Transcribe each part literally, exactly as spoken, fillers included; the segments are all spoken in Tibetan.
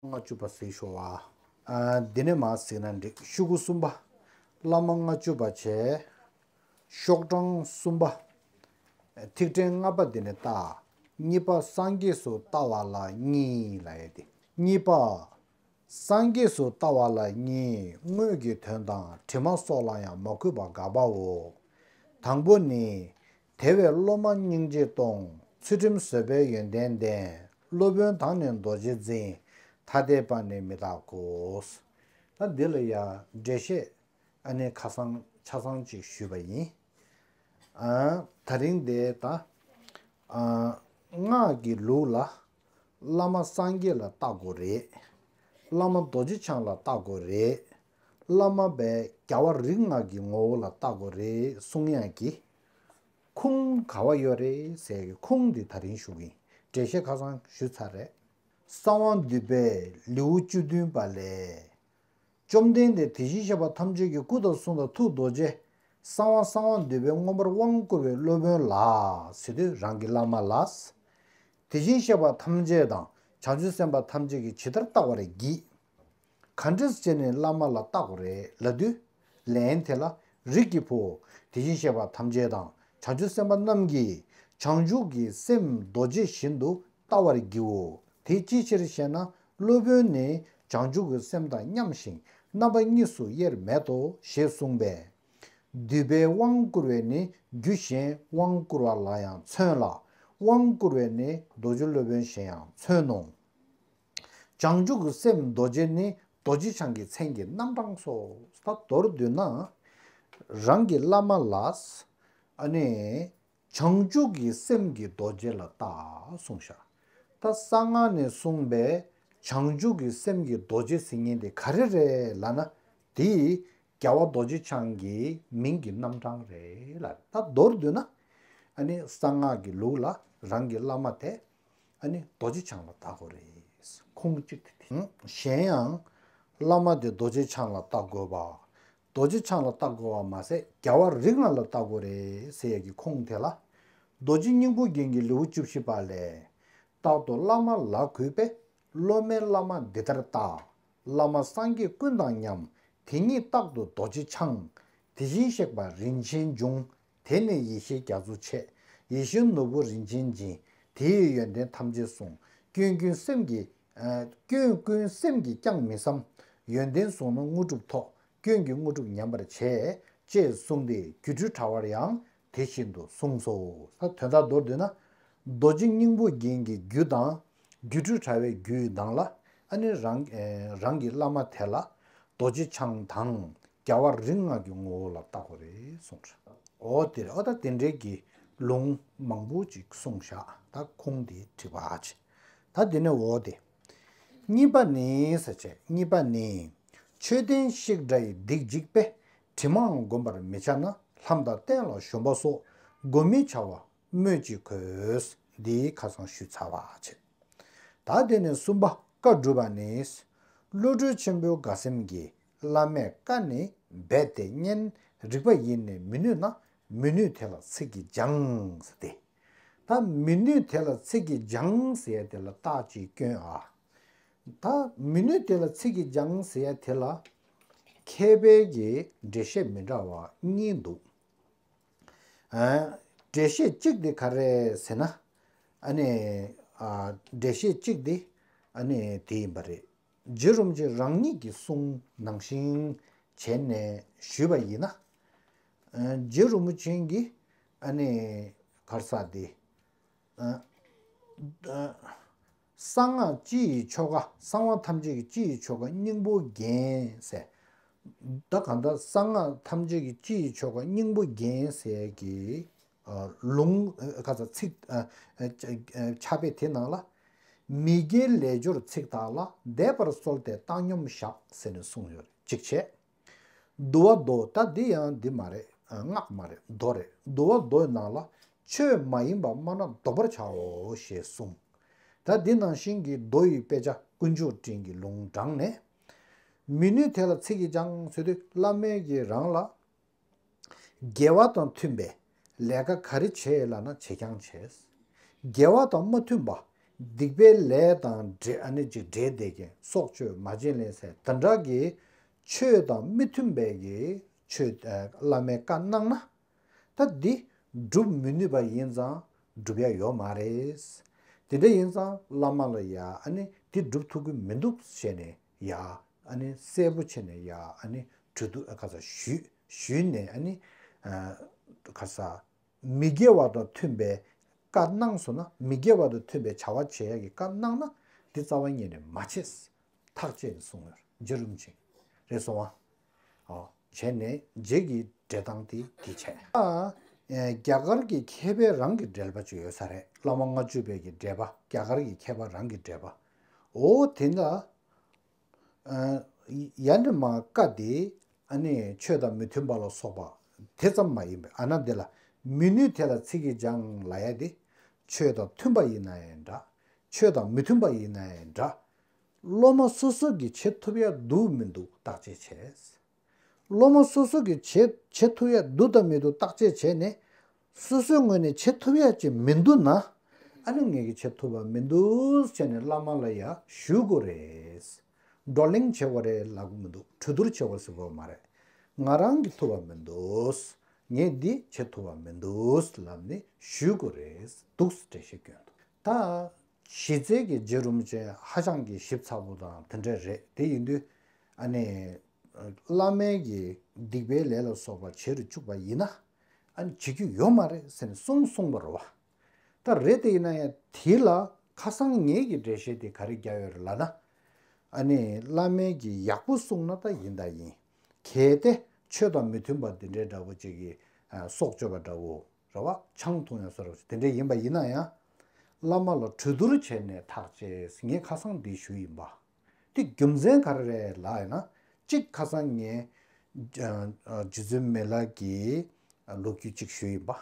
ལྔ་བཅུ་པ་གཟིགས་ཤོག་ཨ། ཨ། འདི་ནས་མར་གཟིགས་ན་འགྲིག་ཤོག་གུ་གསུམ་པ། བླ་མ་ལྔ་བཅུ་པ་བྱས། ཤོག་གྲངས་གསུམ་པ། ཐིག་ཕྲེང་ལྔ་པ་འདི་ནས་བལྟ། གཉིས་པ་སངས་རྒྱས་སུ་བལྟ་བ་ལ་གཉིས་ལབ་ཡས་དེ། གཉིས་པ། སངས་རྒྱས་སུ་བལྟ་བ་ལ་གཉིས། དངོས་ཀྱི་དོན་དང་དྲི་མ་སོགས་ལ་ཡང་མ་གུས་པ་དགག་པའོ། དང་པོ་ནི། དེ་བས་སློབ་མ་སྙིང་རྗེ་གཏོང་། ཚུལ་ཁྲིམས་བཟོད་པའི་ཡོན་ཏན་ལྡན། སློབ་དཔོན་དང་ནི་རྡོ་རྗེ་འཛིན། ཐ་དད་པ་ནི་མི་རྟག་གོ། ད་འདི་ལ་ཡང་འགྲེལ་བཤད་ཨ་ནི་ཁ་སང་ཆ་ཚང་ཅིག་ཞུས་པ་ཡིན། ཨ། ད་རིང་འདི་ད། ཨ། སྔགས་ཀྱི་ལུགས་ལ། བླ་མ་སངས་རྒྱས་ལ་བལྟ་དགོས་རེད། བླ་མ་རྡོ་རྗེ་འཆང་ལ་བལྟ་དགོས་རེད། བླ་མ་པའི་རྒྱལ་བ་རིགས་ལྔ་གི་ངོ་བོ་ལ་བལྟ་དགོས་རེད་གསུང་ཡག་གི། ཁུངས་ག་བ་ཡོད་རེད་ཟེར་གི་ཁུངས་འདི་ད་རིང་ཞུ་གི་ཡིན། འགྲེལ་བཤད་ཁ་སང་ཞུས་ཚར་རེད། གསང་བ་འདུས་པའི་ལེའུ་བཅུ་བདུན་པ་ལས། བཅོམ་ལྡན་འདས་དེ་བཞིན་གཤེགས་པ་ཐམས་ཅད་ཀྱི་སྐུ་དང་གསུང་དང་ཐུགས་རྡོ་རྗེ། གསང་བ་གསང་བ་འདུས་པའི་མངོན་པར་དབང་བསྐུར་བའི་སློབ་དཔོན་ལ་ཟེར་དུས་རང་གི་བླ་མ་ལ། དེ་བཞིན་གཤེགས་པ་ཐམས་ཅད་དང་བྱང་ཆུབ་སེམས་དཔའ་ཐམས་ཅད་ཀྱིས་ཇི་ལྟར་བལྟ་བར་བགྱི། ག་འདྲས་བྱས་ནས་བླ་མ་ལ་བལྟ་དགོས་རེད་ལབ་དུས། ལན་དེ་ལ། རིགས་ཀྱི་བུ། དེ་བཞིན་གཤེགས་པ་ཐམས་ཅད་དང་བྱང་ཆུབ་སེམས་དཔའ་རྣམས་ཀྱིས་བྱང་ཆུབ་ཀྱི་སེམས་རྡོ་རྗེ་བཞིན་དུ་བལྟ་བར་བགྱིའོ། དེ་ཅིའི་ཕྱིར་ཞེ་ན། སློབ་དཔོན་ནི་བྱང་ཆུབ་ཀྱི་སེམས་དང་མཉམ་ཞིང་རྣམ་པ་གཉིས་སུ་དབྱེར་མེད་དོ་ཞེས་གསུངས་པས། འདུས་པའི་དབང་བསྐུར་བས་ནི་རྒྱུ་གཞན་དབང་བསྐུར་བ་ལ་ཡང་མཚོན་ལ། དབང་བསྐུར་བས་ནི་རྡོ་རྗེ་སློབ་དཔོན་གཞན་ཡང་མཚོན་ནོ། བྱང་ཆུབ་ཀྱི་སེམས་རྡོ་རྗེ་ནི་རྡོ་རྗེ་འཆང་གི་མཚན་གྱི་རྣམ་གྲངས་སོ། ད་མདོར་བསྡུས་ན། རང་གི་བླ་མ་ལ། ཨ་ནི། བྱང་ཆུབ་ཀྱི་སེམས་ཀྱི་རྡོ་རྗེ་ལ་བལྟ་གསུངས་ཤག་ད་གསང་སྔགས་ནས་གསུངས་པའི་བྱང་ཆུབ་ཀྱི་སེམས་ཀྱི་རྡོ་རྗེ་ཟེར་མཁན་དེ་ག་རེ་རེད་ལབ་ན། དེ་རྒྱལ་བ་རྡོ་རྗེ་འཆང་གི་མིང་གི་རྣམ་གྲངས་རེད་ལབ། ད་མདོར་བསྡུས་ན། ཨ་ནི་གསང་སྔགས་ཀྱི་ལུགས་ལ་རང་གི་བླ་མ་དེ། ཨ་ནི་རྡོ་རྗེ་འཆང་ལ་བལྟ་དགོས་རེད། ཁུངས་གཅིག་དེ་དེ། གཞན་ཡང་། བླ་མ་དེ་རྡོ་རྗེ་འཆང་ལ་བལྟ་དགོས་པ། རྡོ་རྗེ་འཆང་ལ་བལྟ་དགོས་པ་མ་ཟད་རྒྱལ་བ་རིགས་ལྔ་ལ་བལྟ་དགོས་རེད་ཟེར་ཡས་ཀྱི་ཁུངས་དེ་ལ། རྡོ་རྗེ་སྙིང་པོ་རྒྱན་གྱི་ལེའུ་བཅུ་བཞི་པ་ལས། རྟག་ཏུ་བླ་མ་ལ་གུས་པས། སློབ་མའི་བླ་མ་འདི་ལྟར་བལྟ། བླ་མ་སངས་རྒྱས་ཀུན་དང་མཉམ། དེ་ཉིད་རྟག་ཏུ་རྡོ་རྗེ་འཆང་། དེ་བཞིན་གཤེགས་པ་རིན་ཆེན་འབྱུང་། དེ་ནི་ཡེ་ཤེས་རྒྱ་མཚོ་ཆེ། ཡེ་ཤེས་ནོར་བུ་རིན་ཆེན་འབྱིན། དེ་ཡི་ཡོན་ཏན་ཐམས་ཅད་གསུངས། སྐྱོན་ཀུན་སེམས་ཀྱི། ཨ། སྐྱོན་ཀུན་སེམས་ཀྱིས་ཀྱང་མི་བསམ། ཡོན་ཏན་བཟུང་ན་དངོས་གྲུབ་ཐོབ། སྐྱོན་གྱིས་དངོས་གྲུབ་ཉམས་པར་བྱེད། ཅེས་གསུངས་ཏེ་སྒྱུ་འཕྲུལ་དྲ་བར་ཡང་དེ་བཞིན་དུ་གསུངས་སོ། ད་དོན་དག་མདོར་བསྡུས་ན། རྡོ་རྗེ་སྙིང་པོ་རྒྱན་གྱི་རྒྱུད་དང་། སྒྱུ་འཕྲུལ་དྲ་བའི་རྒྱུད་ནང་ལ། ཨ་ནི་རང་། ཨེ། རང་གི་བླ་མ་དེ་ལ། རྡོ་རྗེ་འཆང་དང་། རྒྱལ་བ་རིགས་ལྔ་གི་ངོ་བོ་ལ་བལྟ་དགོས་རེད་གསུངས་རེད། འོ་དེ་རེད། འོ་ད་དེ་འདྲའི་གི་ལུང་མང་པོ་ཅིག་གསུངས་བཞག་ད་ཁུངས་དེ་བྲིས་པ་ཅི། ད་དེ་ནས་འོ་དེ། གཉིས་པ་ནི་ཟེར་བྱས། གཉིས་པ་ནི། མཆོད་རྟེན་བཤིག་དགྲ་ཡི་སྡིག་འཇིགས་པས། དྲི་མའང་བསྒོམ་པར་མི་བྱ་ན། ལྷམ་དང་སྟན་ལ་ཞོན་པ་སོགས། བསྒོམ་མི་བྱ་བ་སྨོས་ཅི་དགོས། འདི་ཁ་སང་ཞུས་ཚར་བ་བྱས། ད་དེ་ནས་གསུམ་པ་བཀའ་སྒྲུབ་པ་ནི། བློ་གྲོས་ཆེན་པོའི་དགའ་སེམས་ཀྱིས། བླ་མའི་བཀའ་ནི་རྦད་དེ་ཉན། རིགས་པ་ཡིས་ནི་མི་ནུས་ན། མི་ནུས་དེ་ལ་ཚིག་གིས་སྦྱང་ཟེར་ཏེ། ད་མི་ནུས་དེ་ལ་ཚིག་གིས་སྦྱང་ཟེར་ཡ་དེ་ལ་རྟགས་ཅིག་སྐྱོན་ཨ། ད་མི་ནུས་དེ་ལ་ཚིག་གིས་སྦྱང་ཟེར་ཡ་དེ་ལ་མཁས་པའི་གི་འགྲེལ་བཤད་མི་འདྲ་བ་གཉིས་འདུག་ཨ། འགྲེལ་བཤད་གཅིག་དེ་ག་རེ་ཟེར་ན། ཨ་ནི། ཨ། འགྲེལ་བཤད་གཅིག་དེ། ཨ་ནི་དེ་ཡིན་པ་རེད། རྗེ་རིན་པོ་ཆེ་རང་ཉིད་ཀྱི་གསུང་ནང་བཞིན་བྱས་ནས་ཞུས་པ་ཡིན་ན། ཨ། རྗེ་རིན་པོ་ཆེ་གིས་ཨ་ནི་ག་རེ་ཟེར་དེ། ཨ། ཨ། གསང་སྔགས་སྤྱི་ཡི་ཆོ་ག་གསང་བ་ཐམས་ཅད་ཀྱི་སྤྱི་ཡི་ཆོ་ག་སྙིང་པོ་རྒྱན་ཟེར། ད་གང་ལྟར་གསང་སྔགས་ཐམས་ཅད་ཀྱི་སྤྱི་ཡི་ཆོ་ག་སྙིང་པོ་རྒྱན་ཟེར་གྱི། ཨ། ལུང་། ཨ། ག་ཚ་ཚིག་ཨ། ཨ། ཕྱག་དཔེ་དེ་ནང་ལ། མི་དགེའི་ལས་སྦྱོར་ཚིག་དག་ལ། འདས་པར་གསོལ་ཏེ་བཏང་སྙོམས་བཞག་ཟེར་ནས་གསུངས་ཡོད་རེད། གཅིག་བྱས། བསྡུ་བ་མདོ། ད་འདི་ཡང་འདི་མ་རེད། ཨ། སྔགས་མ་རེད། མདོ་རེད། བསྡུ་བ་མདོའི་ནང་ལ། ཆོས་མ་ཡིན་པ་སྨྲ་ན་བཟློག་པར་བྱའོ་ཞེས་གསུངས། ད་འདི་ནང་བཞིན་གྱི་མདོ་ཡི་དཔེ་ཆ་དཀོན་མཆོག་སྤྲིན་གྱི་ལུང་དྲངས་ནས། མི་ནུས་དེ་ལ་ཚིག་གིས་སྦྱང་ཟེར་དུས་བླ་མས་ཀྱིས་རང་ལ། དགེ་བ་དང་མཐུན་པའི་ལས་ཀ་ག་རེ་བྱེད་ལབ་ན་བྱེད་རྐྱང་བྱས། དགེ་བ་དང་མ་མཐུན་པ། སྡིག་པའི་ལས་དང་འབྲེལ་ཨ་ནི་ཅིག་འབྲེལ་བསྡད་མཁན་སྲོག་གཅོད་མ་བྱིན་ལེན་ཟེར་དེ་འདྲ་གི་ཆོས་དང་མི་མཐུན་པའི་གི་ཆོས་ཨ་བླ་མའི་བཀའ་གནང་ན། ད་འདི་སྒྲུབ་མི་ནུས་པ་ཡིན་ཙང་སྒྲུབ་ཡ་ཡོད་མ་རེད། དེ་འདྲ་ཡིན་ཙང་བླ་མ་ལ་ཡ་ཨ་ནི་འདི་སྒྲུབ་ཐུབ་ཀྱི་མི་འདུག་ཟེར་ནས་ཡ་ཨ་ནི་གསལ་པོ་བྱས་ནས་ཡ་ཨ་ནི་གྲོས་བསྡུར་ཨ་ཁ་ས་ཞུས་ཞུས་ནས་ཨ་ནི་ཨ་ཁ་ས་མི་དགེ་བ་དང་མཐུན་པའི་བཀའ་གནང་སོང་ན་མི་དགེ་བ་དང་མཐུན་པའི་བྱ་བ་བྱེད་ཡ་གི་བཀའ་གནང་ན་འདི་རྩ་བ་ཉིད་ནས་མ་བྱེད། ཐག་བཅད་ནས་གསུངས་ཡོད་རེད། རྗེ་རིན་པོ་ཆེ་རེད་སོང་བ། ཨོ་བྱས་ནས་རྗེ་གི་འགྲེལ་སྟངས་དེ་འདི་བྱས། ཨ་རྒྱ་གར་གྱི་མཁས་པའི་རང་གི་འགྲེལ་པ་ཅིག་ཡོད་ས་རེད། བླ་མ་ལྔ་བཅུ་པའི་གི་འགྲེལ་པ། རྒྱ་གར་གྱི་མཁས་པ་རང་གི་འགྲེལ་པ། ཨོ་དེ་འདྲ་ཨ་ཡ་འདྲ་མ་བཀའ་དེ་ཨ་ནི་ཆོས་དང་མི་མཐུན་པ་ལ་སོགས་པ་དེ་ཙམ་མ་ཡིན་པས། ཨ་ན་དེ་ལ་མི་ནུས་དེ་ལ་ཚིག་གིས་སྦྱང་ལབ་ཡ་དེ་ཆོས་དང་མཐུན་པ་ཡིན་ན་ཡང་འདྲ། ཆོས་དང་མི་མཐུན་པ་ཡིན་ན་ཡང་འདྲ། སློབ་མ་སོ་སོ་གིས་བྱེད་ཐུབ་ཡ་འདུག་མི་འདུག་བརྟག་དཔྱད་བྱས། སློབ་མ་སོ་སོ་གིས་བྱེད་བྱེད་ཐུབ་ཡ་འདུག་དང་མི་འདུག་བརྟག་དཔྱད་བྱས་ནས་སོ་སོའི་ངོས་ནས་བྱེད་ཐུབ་ཡ་ཅིག་མི་འདུག་ན། ཨ་ནི་ངས་ཀྱིས་བྱེད་ཐུབ་པ་མི་འདུག་བྱས་ནས་བླ་མ་ལ་ཡ་ཞུ་དགོས་རེད། བགྲོ་གླེང་བྱེད་དགོས་རེད་ལབ་ཀྱི་མི་འདུག་གྲོས་བསྡུར་བྱེད་དགོས་ཟེར་དགོས་མ་རེད། ང་རང་གིས་ཐུབ་པ་མི་འདུག་ངས་འདི་བྱེད་ཐུབ་པ་མི་འདུག་ལབ་ནས་ཞུ་དགོས་རེད་འདུག་འགྲེལ་བཤད་སྐྱོན་འདུག་ད་གཞི་རྩའི་གི་རྗེ་རིན་པོ་ཆེ་ཧ་ཅང་གི་ཞིབ་ཚགས་པོ་དང་དེ་འདྲ་རེད། དེ་ཡིན་དུས་ཨ་ནི་བླ་མའི་གི་སྡིག་པའི་ལས་ལ་སོགས་པ་བྱེད་རུ་བཅུག་པ་ཡིན་ན་ཨ་ནི་བྱེད་རྒྱུ་ཡོད་མ་རེད་ཟེར་ནས་གསུངས་གསུངས་པ་རེད་བ། ད་རེད་དེ་ཡིན་ན་ཡང་དེ་ལ་ཁ་སང་ངེད་ཀྱི་འགྲེལ་བཤད་དེ་ག་རེ་རྒྱག་ཡོད་རེད་ལབ་ན། ཨ་ནི་བླ་མའི་གི་ཡག་པོ་གསུངས་ན་ད་ཡིན་ད་ཡིན། གལ་ཏེ་ཆོས་དང་མི་མཐུན་པ་འདི་འདྲའི་འདྲ་བོ་ཅིག་གི་ཨ་སྲོག་གཅོད་པ་འདྲ་བོ། རེད་བ། ཆང་འཐུང་ཡ་སོགས་རེད་བ། དེ་འདྲ་ཡིན་པ་ཡིན་ན་ཡང་། བླ་མ་ལ་གྲོས་བསྡུར་བྱས་ནས་ཐག་བཅད་ངས་ཁ་སང་འདི་ཞུས་ཡིན་པ། དེ་རྒྱུ་མཚན་ག་རེ་རེད་ལབ་ཡིན་ན། གཅིག་ཁ་སང་ངས་ཨ་ཨ་རྗེ་བཙུན་མི་ལ་གི་ལོ་རྒྱུས་གཅིག་ཞུས་ཡིན་པ།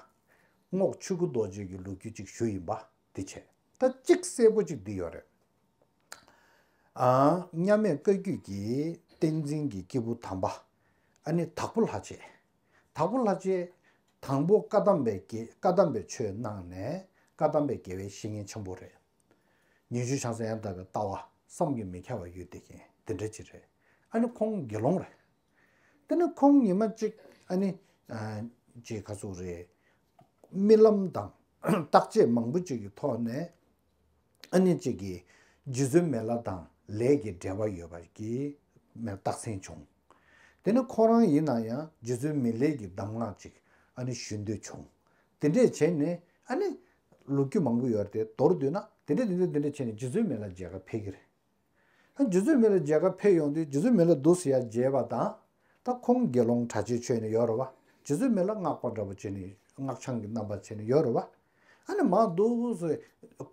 རྔོག་ཆོས་སྐུ་རྡོ་རྗེ་གི་ལོ་རྒྱུས་གཅིག་ཞུས་ཡིན་པ་འདི་བྱས། ད་གཅིག་གསལ་པོ་གཅིག་འདི་ཡོད་རེད། ཨ་མཉམ་མེད་བཀའ་བརྒྱུད་ཀྱི་བསྟན་འཛིན་གྱི་སྐྱེས་བུ་དམ་པ། ཨ་ནི་དྭགས་པོ་ལྷ་རྗེ། དྭགས་པོ་ལྷ་རྗེ། དང་པོ་བཀའ་གདམས་པའི་དགེ་བཀའ་གདམས་པའི་ཆོས་གནང་ནས་བཀའ་གདམས་པའི་དགེ་བའི་བཤེས་གཉེན་ཆེན་པོ་རེད། ཉི་ཤུ་ཆང་ས་ཡང་དག་པའི་ལྟ་བ་བསམ་གྱིས་མི་ཁྱབ་པ་ཡོད་བསྡད་མཁན་དེ་འདྲ་ཅིག་རེད། ཨ་ནི་ཁོང་དགེ་སློང་རེད། དེ་ནས་ཁོང་ཉི་མ་གཅིག་ཨ་ནི་ཨ་ཅིག་ག་ཚོད་རེད། རྨི་ལམ་དང་བརྟག་དཔྱད་མང་པོ་ཅིག་གི་ཐོག་ནས། ཨ་ནི་གཅིག་གིས་རྗེ་བཙུན་མི་ལ་དང་ལས་ཀྱི་འབྲེལ་བ་ཡོད་པ་གི་མི་རྟགས་མཚན་བྱུང་། དེ་ནི་ཁོ་རང་ཡིན་ན་ཡང་རྗེ་བཙུན་མི་ལའི་གི་གདམས་ངག་ཅིག་ཨ་ནི་ཞུ་འདོད་བྱུང་། དེ་འདྲས་བྱས་ནས་ཨ་ནི་ལོ་རྒྱུས་མང་པོ་ཡོད་རེད་དེ། མདོར་བསྡུས་ན་དེ་འདྲས་དེ་འདྲས་དེ་འདྲས་བྱས་ནས་རྗེ་བཙུན་མི་ལ་མཇལ་ཁ་ཕེབས་ཀྱི་རེད། ཨ་རྗེ་བཙུན་མི་ལ་མཇལ་ཁ་ཕེབས་ཡོང་དུས་རྗེ་བཙུན་མི་ལ་འདུག་སེ་ཡར་མཇལ་བ་དང་། ད་ཁོང་དགེ་སློང་གྲྭ་ཆས་མཆོད་ནས་ཡོད་རེད་བ། རྗེ་བཙུན་མི་ལ་སྔགས་པ་འདྲ་པོ་བྱས་ནས་སྔགས་འཆང་གི་རྣམ་པ་བྱས་ནས་ཡོད་རེད་བ། ཨ་ནི་མར་འདུག་སེ་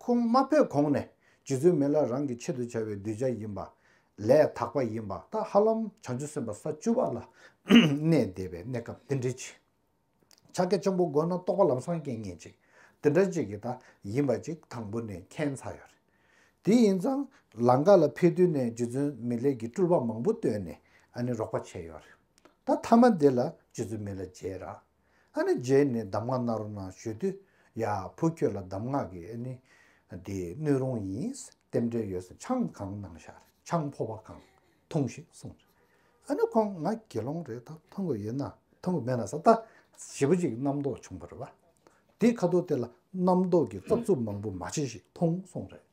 ཁོང་མ་ཕེབས་གོང་ནས་རྗེ་བཙུན་མི་ལ་རང་གི་ཆེད་དུ་བྱ་བའི་གདུལ་བྱ་ཡིན་པ། ལས་དག་པ་ཡིན་པ། ད་ཧ་ལམ་བྱང་ཆུབ་སེམས་དཔའ་ས་བཅུ་པ་ལ་གནས་བསྡད་པའི་གནས་སྐབས་དེ་འདྲ་ཅིག་ཕྱག་རྒྱ་ཆེན་པོ་བསྒོམས་ན་རྟོགས་པ་ལམ་སང་སྐྱེ་ངེས་ཅིག་དེ་འདྲ་ཅིག་གི་ད་ཡིན་པ་ཅིག་དང་པོ་ནས་མཁྱེན་ཚར་ཡོད་རེད། དེ་ཡིན་ཙང་ལང་ཀ་ལ་ཕེབས་དུས་ནས་རྗེ་བཙུན་མི་ལའི་གི་སྤྲུལ་པ་མང་པོ་བཏོན་ནས་ཨ་ནི་རོགས་པ་བྱས་ཡོད་རེད། ད་མཐའ་མ་དེ་ལ་རྗེ་བཙུན་མི་ལ་མཇལ་ར། ཨ་ནི་མཇལ་ནས་གདམས་ངག་གནང་རོགས་གནང་ཞུ་དུས། ཡ་བུ་ཁྱོད་ལ་གདམས་ངག་གི་ཨ་ནི་དེ་སྣོད་རུང་ཡིན། རྟེན་འབྲེལ་ཡོད་ཟེར། ཆང་གང་གནང་ཤག་ཆང་ཕོར་པ་གང་འཐུང་ཞིག་གསུངས་རེད། ཨ་ནི་ཁོང་ང་དགེ་སློང་རེད། ད་འཐུང་དགོས་ཡོད་ན་འཐུང་དགོས་མེད་ན་ཟེར། ད་ཞེ་པོ་ཅིག་རྣམ་རྟོག་བྱུང་བ་རེད་བ། དེའི་ཁ་ཐུག་དེ་ལ་རྣམ་རྟོག་གི་རྩབ་རྩུབ་མང་པོ་མ་བྱེད་ཞིག་འཐུང་གསུངས་རེད།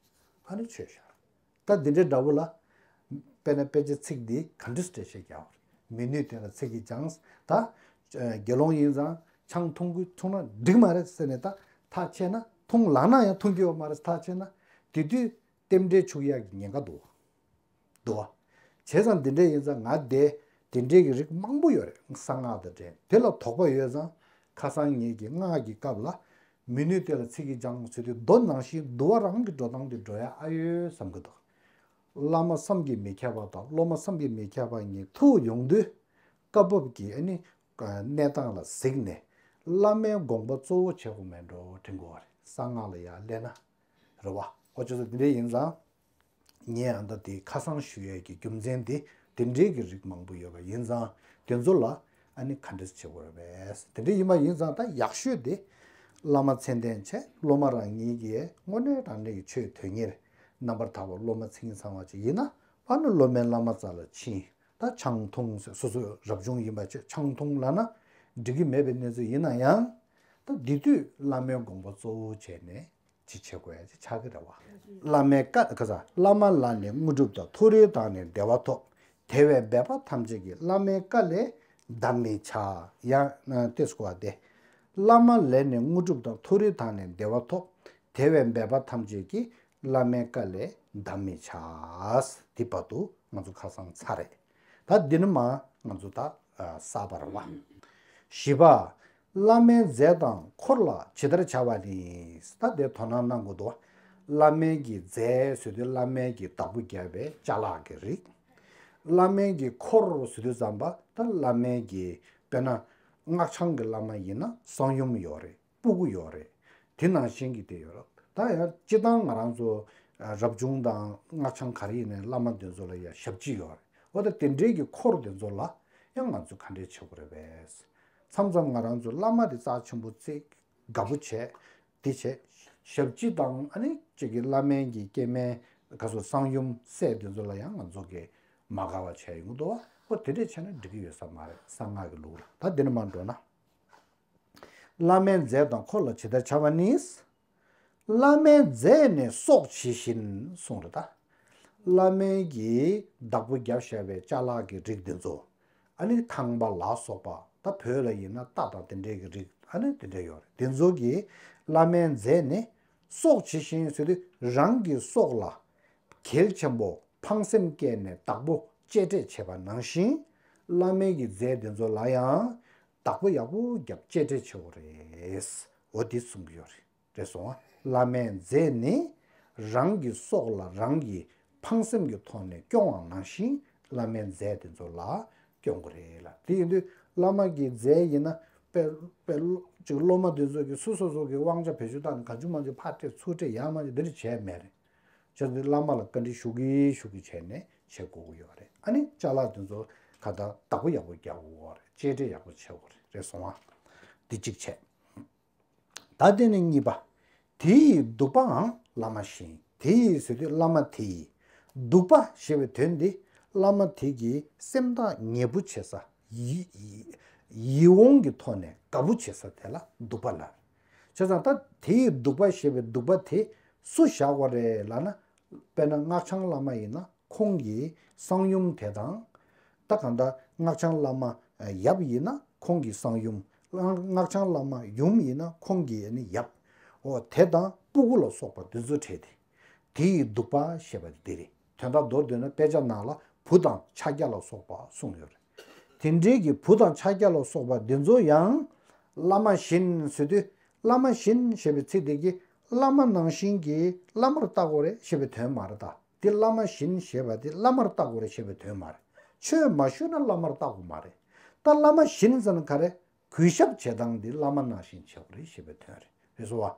ཨ་ནི་ཆོས་བཤད། ད་འདི་འདྲའི་འདྲ་བོ་ལ། དཔེར་ན་དཔེ་ཆ་ཚིག་འདི་ག་འདྲ་འགྲེལ་བཤད་རྒྱག་པ་རེད། མི་ནུས་དེ་ལ་ཚིག་གིས་སྦྱངས། ད་དགེ་སློང་ཡིན་ཙང་ཆང་འཐུང་གི་འཐུང་ན་འགྲིག་མ་རེད་ཟེར་ནས་ད་ཐག་ཆད་ན། འཐུང་ལངས་ན་ཡང་འཐུང་རྒྱུ་ཡོད་མ་རེད། ཐག་ཆད་ན་དེ་དུས་རྟེན་འབྲེལ་འཆུག་ཡག་གི་ཉེན་ཁ་འདུག་འདུག་བ། བྱས་ཙང་འདི་འདྲ་ཡིན་ཙང་ང་དེ་དེ་འདྲའི་གི་རིགས་མང་པོ་ཡོད་རེད། གསང་སྔགས་དང་འབྲེལ། དེ་ལ་དོགས་པ་ཡོད་ཙང་ཁ་སང་ངེད་ཀྱི་སྔགས་ཀྱི་སྐབས་ལ་མི་ནུས་དེ་ལ་ཚིག་གིས་སྦྱང་ཟེར་དུས་མདོ་ནང་བཞིན་འདུལ་བ་རང་གི་འགྲོ་སྟངས་དེ་འགྲོ་ཡ་ཨ་ཡོད་བསམ་གི་འདུག་བླ་མ་བསམ་གྱིས་མི་ཁྱབ་པ་དང་སློབ་མ་བསམ་གྱིས་མི་ཁྱབ་པ་གཉིས་ཐུག་ཡོང་དུས་སྐབས་བབ་ཀྱི་ཨ་ནི་གནས་སྟངས་ལ་གཟིགས་ནས་བླ་མའི་དགོངས་པ་གཙོ་བོ་བྱེད་དགོས་མེད་འགྲོ་དྲན་གི་ཡོད་རེད། གསང་སྔགས་ལ་ཡར་སླེབས་ན། རེད་བ། ཨོ་ཅོ་ཚོ་འདི་འདྲ་ཡིན་ཙང་། ངས་ཨ་ད་དེ་ཁ་སང་ཞུ་ཡས་ཀྱི་རྒྱུ་མཚན་དེ་དེ་འདྲའི་གི་རིགས་མང་པོ་ཡོད་པ་ཡིན་ཙང་དེ་ཚོ་ལ་ཨ་ནི་ག་འདྲས་བྱེད་དགོས་རེད་པས། དེ་འདྲ་ཡིན་པ་ཡིན་ཙང་ད་ཡག་ཤོས་དེ་ བླ་མ་མཚན་ལྡན་བྱས། སློབ་མ་རང་ཉིད་ཀྱིས་དངོས་གནས་དྲང་གནས་ཀྱི་ཆོས་དོན་གཉེར་རྣམ་པར་དག་པ་སློབ་མ་མཚན་ཉིད་ཚང་བ་ཅིག་ཡིན་ན། ཨ་ནི་སློབ་མའི་བླ་མ་རྩ་ལ་ཕྱིན། ད་ཆང་འཐུང་ཟེར། སོ་སོ་རབ་བྱུང་ཡིན་པ་བྱས་ཆང་འཐུང་ལབ་ན་འགྲིག་གི་མེད་པའི་གནས་ཚུལ་ཡིན་ན་ཡང་། ད་འདི་དུས་བླ་མའི་དགོངས་པ་གཙོ་བོ་བྱས་ནས་ཅིག་བྱེད་དགོས་ཡ་ཅིག་ཆགས་ཀྱི་རེད་བ། བླ་མའི་བཀའ་ག་ས། བླ་མ་ལ་ནི་དངོས་གྲུབ་དང་། མཐོ་རིས་དང་ནི་བདེ་བ་ཐོབ། དེ་བས་འབད་པ་ཐམས་ཅད་ཀྱིས། བླ་མའི་བཀའ་ལས་འདའ་མི་བྱ། ཡང་ན་ཏེ་སྐོར་བ་སྟེ། བླ་མ་ལ་ནི་དངོས་གྲུབ་དང་། མཐོ་རིས་དང་ནི་བདེ་བ་ཐོབ། དེ་བས་འབད་པ་ཐམས་ཅད་ཀྱིས། བླ་མའི་བཀའ་ལས་འདའ་མི་བྱ། འདི་བར་དུ་ང་ཚོ་ཁ་སང་ཚར་རེད། ད་འདི་ནི་མ་ང་ཚོ་ད་ཨ་གསར་པ་རེད་བ། བཞི་པ། བླ་མའི་རྫས་དང་འཁོར་ལ་ཇི་ལྟར་བྱ་བ་ནི། ད་དེ་དོ་སྣང་གནང་དགོས་འདུག་བ། བླ་མའི་གི་རྫས་ཟེར་དུས་བླ་མའི་གི་བདག་པོ་བརྒྱབ་པའི་ཅ་ལག་གི་རིགས། བླ་མའི་གི་འཁོར་ཟེར་དུས་ཙམ་པ་ད་བླ་མའི་གི་དཔེར་ན་སྔགས་འཆང་གི་བླ་མ་ཡིན་ན་གསང་ཡུམ་ཡོད་རེད། སྤུ་གུ་ཡོད་རེད། དེ་ནང་བཞིན་གྱི་དེ་ཡོད་རེད། ད་ཡང་སྤྱིར་བཏང་ང་རང་ཚོ་ཨ་རབ་བྱུང་དང་སྔགས་འཆང་ག་རེ་ཡིན་ནའི་བླ་མ་དེ་ཚོ་ལ་ཡང་ཞབས་ཕྱི་ཡོད་རེད། འོ་ད་དེ་འདྲའི་གི་འཁོར་དེ་ཚོ་ལ་ཡང་ང་ཚོས་ག་འདྲས་བྱེད་དགོས་རེད་པས། མཚམས་མཚམས་ང་རང་ཚོ་བླ་མ་དེ་རྩ་ཆེན་པོ་བརྩི། དགའ་པོ་བྱས། དེ་བྱས། ཞབས་ཕྱི་དང་ཨ་ནི་གཅིག་གི་བླ་མའི་གི་སྐྱེ་དམན་ག་ཚོད་གསང་ཡུམ་སྲས་དེ་ཚོ་ལ་ཡང་ང་ཚོ་གི་མ་དགའ་བ་བྱས་ཡོང་གི་འདུག་བ། འོ་དེ་འདྲས་བྱས་ན་འགྲིག་གི་ཡོད་ས་མ་རེད། གསང་སྔགས་ཀྱི་ལུགས་ལ། ད་འདི་ནས་མར་འགྲོ་ན། བླ་མའི་རྫས་དང་འཁོར་ལ་ཇི་ལྟར་བྱ་བ་ནི། བླ་མའི་རྫས་ནི་སྲོག་ཇི་བཞིན་གསུངས་རེད་ད། བླ་མའི་གི་བདག་པོ་བརྒྱབ་བཞག་པའི་ཅ་ལག་གི་རིགས་འདི་ཚོ། ཨ་ནི་ཁང་པ་ལ་སོགས་པ། ད་བོད་ལ་ཡིན་ན་རྟ་དང་དེ་འདྲའི་གི་རིགས་ཨ་ནི་དེ་འདྲ་ཡོད་རེད། དེ་ཚོ་གི་བླ་མའི་རྫས་ནི་སྲོག་ཇི་བཞིན་ཟེར་དུས་རང་གི་སྲོག་ལ་གལ་ཆེན་པོ་ཕངས་སེམས་བསྐྱེད་ནས་བདག་པོ་གཅེས་སྤྲས་བྱེད་པ་ནང་བཞིན། བླ་མའི་གི་རྫས་དེ་ཚོ་ལ་ཡང་བདག་པོ་ཡག་པོ་བརྒྱབ་གཅེས་སྤྲས་བྱེད་དགོས་རེད། འོ་འདི་གསུང་གི་ཡོད་རེད། རེད་སོང་ང་། བླ་མའི་རྫས་ནི་རང་གི་སྲོག་ལ་རང་གི་ཕངས་སེམས་ཀྱི་ཐོག་ནས་སྐྱོང་བ་ནང་བཞིན་བླ་མའི་རྫས་དེ་ཚོ་ལ་སྐྱོང་དགོས་རེད་ལ། དེ་ཡིན་དུས་བླ་མ་གི་རྫས་ཡིན་ན་དཔེ་དཔེ་ཅིག་སློབ་མ་དེ་ཚོ་གིས་སོ་སོ་སོ་གི་དབང་ཆ་བེད་སྤྱོད་བཏང་ནས་གང་བྱུང་མང་བྱུང་ཕར་སྤྲད་ཚུར་སྤྲད་ཡར་མར་སྤྲད་འདི་འདྲ་བྱས་མེད་རེད། བྱས་ཙང་བླ་མ་ལ་བཀའ་འདྲི་ཞུ་གི་ཞུ་གི་བྱས་ནས་བྱེད་དགོས་ཀྱི་ཡོད་རེད། ཨ་ནི་ཅ་ལག་དེ་ཚོ་ག་ད་བདག་པོ་ཡག་པོ་རྒྱག་དགོས་རེད། གཅེས་སྤྲས་ཡག་པོ་བྱེད་དགོས་རེད། རེད་སོང་ང་། འདི་གཅིག་བྱས། ད་དེ་ནས་གཉིས་པ། དེ་ཡི་སྡུག་པའང་བླ་མ་བཞིན། དེ་ཡི་ཟེར་དུས་བླ་མ་དེ་ཡི། སྡུག་པ་ཞེས་པའི་དོན་འདི་བླ་མ་དེ་གི་སེམས་ཐག་ཉེ་པོ་བྱེད་ས། ཡིད་ཡིད་འོང་གི་ཐོག་ནས་དགའ་པོ་བྱེད་ས་དེ་ལ་སྡུག་པ་ལབ། བྱས་ཙང་ད་དེ་ཡི་སྡུག་པ་ཞེས་པའི་སྡུག་པ་དེ་སུ་བཞག་དགོས་རེད་ལབ་ན། དཔེར་ན་སྔགས་འཆང་བླ་མ་ཡིན་ན་ཁོང་གི་གསང་ཡུམ་དེ་དང་། ད་གང་ལྟར་སྔགས་འཆང་བླ་མ་ཡབ་ཡིན་ན་ཁོང་གི་གསང་ཡུམ། སྔགས་འཆང་བླ་མ་ཡུམ་ཡིན་ན་ཁོང་གི་ནི་ཡབ། འོ་དེ་དང་སྤུ་གུ་ལ་སོགས་པ་འདི་ཚོ་བྲལ་ཏེ། དེ་ཡི་སྡུག་པ་ཞེས་པ་འདི་རེད། དོན་དག་མདོར་བསྡུས་ན་དཔེ་ཆ་ནང་ལ་བུ་དང་ཕྱག་རྒྱ་ལ་སོགས་པ་གསུངས་ཡོད་རེད། དེ་འདྲའི་གི་བུ་དང་ཕྱག་རྒྱ་ལ་སོགས་པ་འདི་ཚོ་ཡང་བླ་མ་བཞིན་ཟེར་དུས། བླ་མ་བཞིན་ཞེས་པའི་ཚིག་དེ་གིས་བླ་མ་ནང་བཞིན་གྱི་བླ་མར་བལྟ་དགོས་རེད་ཞེས་པའི་དོན་མ་རེད་ད། དེ་བླ་མ་བཞིན་ཞེས་པ་དེ་བླ་མར་བལྟ་དགོས་རེད་ཞེས་པའི་དོན་མ་རེད། ཆོས་མ་ཞུས་ན་བླ་མར་བལྟ་དགོས་མ་རེད། ད་བླ་མ་བཞིན་ཟེར་ན་ག་རེ། གུས་ཞབས་བྱེད་སྟངས་འདི་བླ་མ་ནང་བཞིན་བྱེད་དགོས་རེད་ཞེས་པའི་དོན་རེད། རེད་སོ་བ།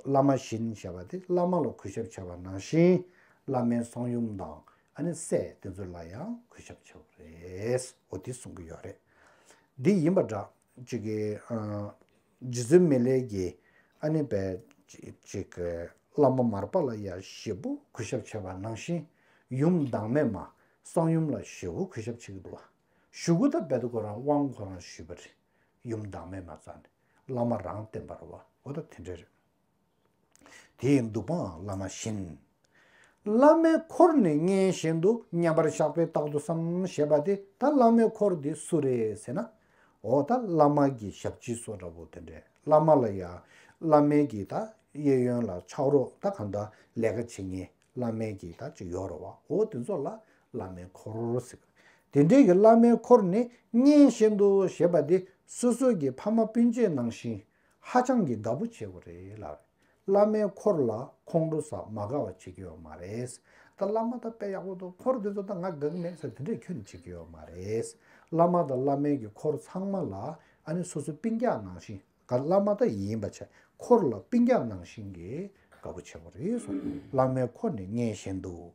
བླ་མ་བཞིན་ཞེས་པ་དེ་བླ་མ་ལ་གུས་ཞབས་བྱེད་པ་ནང་བཞིན། བླ་མའི་གསང་ཡུམ་དང་ཨ་ནི་སྲས་དེ་ཚོ་ལ་ཡང་གུས་ཞབས་བྱེད་དགོས་རེད། འོ་དེ་གསུང་གི་ཡོད་རེད། འདི་ཡིན་པ་འདྲ། ཅིག་གི་ཨ་རྗེ་བཙུན་མི་ལའི་གི་ཨ་ནི་པའི་ཅིག་གི་བླ་མ་མར་པ་ལ་ཡང་ཞེ་པོ་གུས་ཞབས་བྱེད་པ་ནང་བཞིན། ཡུམ་བདག་མེད་མ་གསང་ཡུམ་ལ་ཞེ་པོ་གུས་ཞབས་བྱེད་ཀྱི་འདུག་བ། ཞུ་གུ་ད་རྦད་དེ་ཁོ་རང་དབང་ཁོ་རང་ཞུས་པ་རེད། ཡུམ་བདག་མེད་མ་རྩ་ནས་བླ་མ་རང་བསྟེན་པ་རེད་བ། འོ་ད་དེ་འདྲ་རེད། དེ་ཡི་སྡུག་པའང་བླ་མ་བཞིན། བླ་མའི་འཁོར་ནི་མངོན་ཞེན་དུ། མཉམ་པར་བཞག་པས་རྟག་ཏུ་བསམ། ཞེས་པ་དེ་ད་བླ་མའི་འཁོར་འདི་སུ་རེད་ཟེར་ན། འོ་ད་བླ་མ་གི་ཞབས་ཕྱི་སོགས་འདྲ་པོ་དེ་འདྲས། བླ་མ་ལ་ཡ་བླ་མའི་གི་ད་གཡས་གཡོན་ལ་ཕྱག་རོགས་ད་གང་ལྟར་ལས་ཀ་བྱེད་མཁན་བླ་མའི་གི་ད་ཅིག་ཡོད་རེད་བ། འོ་དེ་ཚོ་ལ་བླ་མའི་འཁོར་ཟེར། དེ་འདྲའི་གི་བླ་མའི་འཁོར་ནི་མངོན་ཞེན་དུ་ཞེས་པ་དེ་སོ་སོ་གི་ཕ་མ་སྤུན་མཆེད་ནང་བཞིན་ཧ་ཅང་གི་དགའ་པོ་བྱེད་དགོས་རེད་ལབ། བླ་མའི་འཁོར་ལ་ཁོང་ཁྲོ་ཟ་མ་དགའ་བ་བྱེད་ཀྱི་ཡོད་མ་རེད། ད་བླ་མ་ད་དཔེ་ཡག་པོ་འདུག་འཁོར་འདི་ཚོ་ད་ང་དགའ་གི་མེད་ཟེར་དེ་འདྲས་ཁྱོན་ནས་བྱེད་ཀྱི་ཡོད་མ་རེད། བླ་མ་དང་བླ་མའི་གི་འཁོར་ཚང་མ་ལ་ཨ་ནི་སོ་སོ་སྤུན་ཀྱག་ནང་བཞིན། ག་བླ་མ་ད་ཡིན་པ་བྱས་འཁོར་ལ་སྤུན་ཀྱག་ནང་བཞིན་གྱི་དགའ་པོ་བྱེད་དགོས་རེད་གསུངས། བླ་མའི་འཁོར་ནི་མངོན་ཞེན་དུ།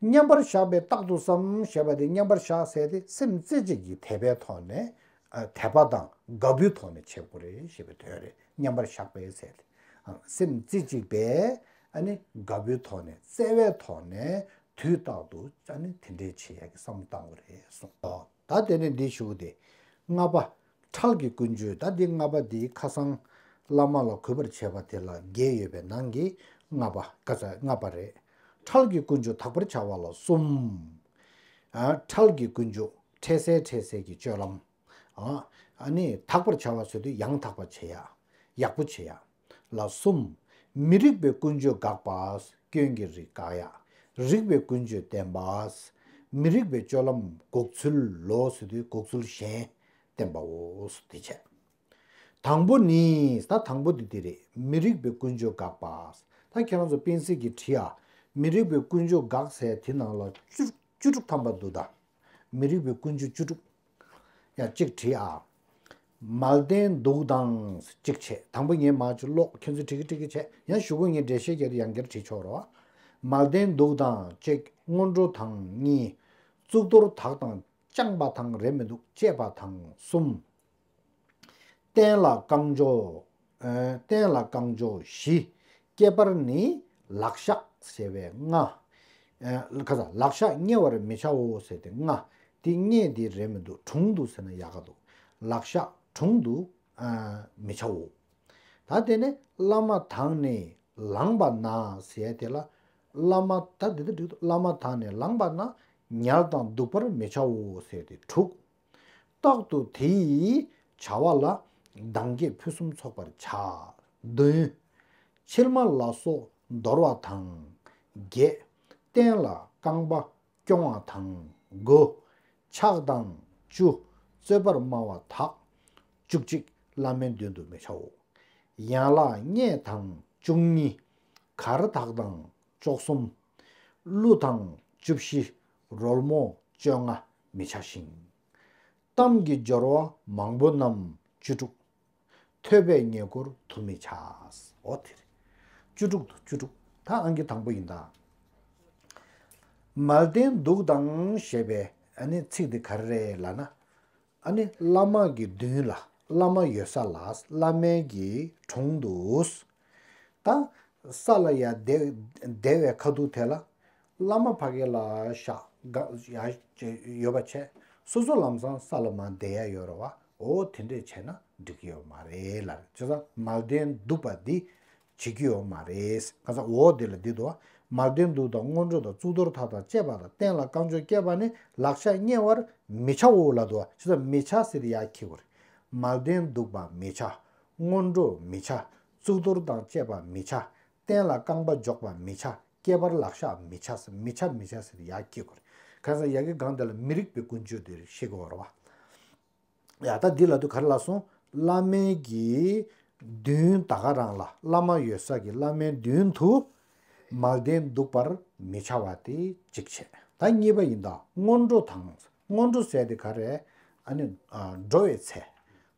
མཉམ་པར་བཞག་པས་རྟག་ཏུ་བསམ། ཞེས་པ་དེ་མཉམ་པར་བཞག་ཟེར་དེ་སེམས་རྩེ་གཅིག་གི་དད་པའི་ཐོག་ནས། ཨ་དད་པ་དང་དགའ་པོའི་ཐོག་ནས་བྱེད་དགོས་རེད་ཞེས་པའི་དོན་རེད། མཉམ་པར་བཞག་པས་ཟེར། ཨ། སེམས་རྩེ་གཅིག་པས་ཨ་ནི་དགའ་པོའི་ཐོག་ནས་བརྩེ་བའི་ཐོག་ནས་དུས་རྟག་ཏུ་ཨ་ནི་དེ་འདྲའི་བྱེད་ཡག་གི་བསམ་བློ་བཏང་དགོས་རེད་གསུངས། ད་དེ་ནས་འདི་ཞུ་སྟེ། ལྔ་པ། ཁྲལ་གྱི་ཀུན་སྤྱོད། ད་འདི་ལྔ་པ་འདི་ཁ་སང་བླ་མ་ལ་གུས་པར་བྱེད་པ་དེ་ལ་བརྒྱད་ཡོད་པའི་ནང་གི་ལྔ་པ། ཀ་ཙ་ལྔ་པ་རེད། ཁྲལ་གྱི་ཀུན་སྤྱོད་དག་པར་བྱ་བ་ལ་གསུམ། ཨ། ཁྲལ་གྱི་ཀུན་སྤྱོད། འཕྲལ་སེལ་འཕྲལ་སེལ་གྱི་སྤྱོད་ལམ། ཨ། ཨ་ནི་དག་པར་བྱ་བ་ཟེར་དུས་ཡང་དག་པར་བྱེད་ཡ། ཡག་པོ་བྱེད་ཡ། ལ་གསུམ། མི་རིགས་པའི་ཀུན་སྤྱོད་དགག་པ། སྐྱོན་གྱི་རིགས་དགག་ཡ། རིགས་པའི་ཀུན་སྤྱོད་བསྟན་པ། མི་རིགས་པའི་སྤྱོད་ལམ་འགོག་ཚུལ་ལོ་ཟེར་དུས་འགོག་ཚུལ་གཞན་བསྟན་པའོ། དེ་བྱས། དང་པོ་ནི། ད་དང་པོ་དེ་དེ་རེད། མི་རིགས་པའི་ཀུན་སྤྱོད་དགག་པ། ད་ཁྱེད་རང་ཚོ་པེན་སིལ་གྱིས་བྲིས་ཨ། མི་རིགས་པའི་ཀུན་སྤྱོད་དགག་ཟེར་དེ་ནང་ལ་བཅུ་བཅུ་དྲུག་ཐམ་པ་འདུག་ད། མི་རིགས་པའི་ཀུན་སྤྱོད་བཅུ་དྲུག་ཡང་གཅིག་བྲིས་ཨ། མལ་སྟན་འདུག་དང་གཅིག་བྱས། དང་པོ་ངས་མར་ཅིག་ཀློག་ཁྱོད་ཚོས་འབྲི་གི་འབྲི་གི་བྱས། ཡང་གཞུག་གུ་ངས་འགྲེལ་བཤད་རྒྱག་དུས་ཡང་བསྐྱར་བྲིས་ཆོག་རོགས། མལ་སྟན་འདུག་དང་གཅིག་སྔོན་འགྲོ་དང་གཉིས། གཙུག་ཏོར་དག་དང་བཅངས་པ་དང་རེད་མི་འདུག་བཅས་པ་དང་གསུམ། སྟན་ལ་རྐང་འཇོག་ཨ། སྟན་ལ་རྐང་འཇོག་བཞི། ཁྱད་པར་ནི་ལག་ཤག་ཟེར་བའི་ལྔ། ཨ། ཁ་ས་ལག་ཤག་བསྙལ་བར་མི་བྱའོ་ཟེར་ཏེ་ལྔ། དེ་བསྙལ་དེ་རེད་མི་འདུག་དྲུང་དུ་ཟེར་ན་ཡག་ག་འདུག་ལག་ཤག་དྲུང་དུ། ཨ། མི་བྱའོ། ད་དེ་ནས་བླ་མ་དང་ནི་ལངས་པ་ན་ཟེར་དེ་ལ། བླ་མ་ད་འདི་ལྟར་འགྲིག་འདུག་བླ་མ་དང་ནི་ལངས་པ་ན། ཉལ་དང་འདུག་པར་མི་བྱའོ་ཟེར་ཏེ་དྲུག་རྟག་ཏུ་དེ་ཡི་བྱ་བ་ལ་གདངས་བགེགས་ཕུན་སུམ་ཚོགས་པར་བྱ། བདུན། མཆིལ་མ་ལ་སོགས་འདོར་བ་དང་། བརྒྱད། སྟན་ལ་རྐང་པ་རྐྱོང་བ་དང་། དགུ། ཕྱག་དང་། བཅུ། རྩོད་པར་སྨྲ་བ་དག་བཅུ་གཅིག་བླ་མའི་མདུན་དུ་མི་བྱའོ། ཡན་ལག་བསྙལ་དང་བཅུ་གཉིས། གར་དག་དང་བཅུ་གསུམ། གླུ་དང་བཅུ་བཞི། རོལ་མོ་བཅོ་ལྔ་མི་བྱ་ཞིང་། གཏམ་གྱི་སྦྱོར་བ་མང་པོ་རྣམས་བཅུ་དྲུག་ཐོས་པས་ཉེ་འཁོར་དུ་མི་བྱ། འོ་དེ་རེད། བཅུ་དྲུག་ཏུ་བཅུ་དྲུག་ད་ཨང་ཀི་དང་པོ་ཡིན་ད། མལ་སྟན་འདུག་དང་ཞེས་པའི་ཨ་ནི་ཚིག་འདི་ག་རེ་རེད་ལབ་ན། ཨ་ནི་བླ་མ་གི་མདུན་ལ། བླ་མ་ཡོད་ས་ལ་བླ་མའི་གི་དྲུང་དུ། ད་ས་ལ་ཡ་བསྡད་བསྡད་པའི་ཁ་ཐུག་དེ་ལ། བླ་མ་ཕ་གི་ལ་བཞག་ག་ཡ་ཡོད་པ་བྱས། སོ་སོ་ལམ་སང་ས་ལ་མར་བསྡད་ཡ་ཡོད་རེད་བ། འོ་དེ་འདྲས་བྱས་ན་འགྲིག་གི་ཡོད་མ་རེད་ལབ། བྱས་ཙང་མལ་སྟན་འདུག་པ་འདི་བྱེད་ཀྱི་ཡོད་མ་རེད། ག་ས་འོ་དེ་ལ་འདི་འདུག་བ། མལ་སྟན་འདུག་དང་སྔོན་འགྲོ་དང་གཙུག་ཏོར་དག་དང་བཅས་པ་དང་སྟན་ལ་རྐང་འཇོག་བཅས་པ་ནི་ལག་ཤ་བསྙལ་བར་མི་བྱའོ་ལབ་འདུག་བ། བྱས་ཙང་མི་བྱ་ཟེར་ཏེ་ཡར་འཁྱེར་དགོས་རེད། མལ་སྟན་འདུག་པ་མི་བྱ། སྔོན་འགྲོ་མི་བྱ། གཙུག་ཏོར་དང་བཅས་པ་མི་བྱ། སྟན་ལ་རྐང་པ་འཇོག་པ་མི་བྱ། ཁྱད་པར་ལག་ཤ་མི་བྱ་ཟེར། མི་བྱ་མི་བྱ་ཟེར་ཡར་འཁྱེར་དགོས་རེད། གང་ཟག་ཡ་གི་སྒང་དེ་ལ་མི་རིགས་པའི་ཀུན་སྤྱོད་དེ་ཤེས་དགོས་རེད་བ། ཡ་ད་འདི་ལ་དུ་ག་རེ་ལབ་སོང་། བླ་མའི་གི་མདུན་ད་ག་རང་ལ་བླ་མ་ཡོད་ས་གི་བླ་མའི་མདུན་དུ་མལ་སྟན་འདུག་པར་མི་བྱ་བ་དེ་གཅིག་བྱས། ད་གཉིས་པ་ཡིན་ད་སྔོན་འགྲོ་དང་། སྔོན་འགྲོ་ཟེར་དེ་ག་རེ། ཨ་ནི་ཨ་འགྲོ་བའི་ཚེ།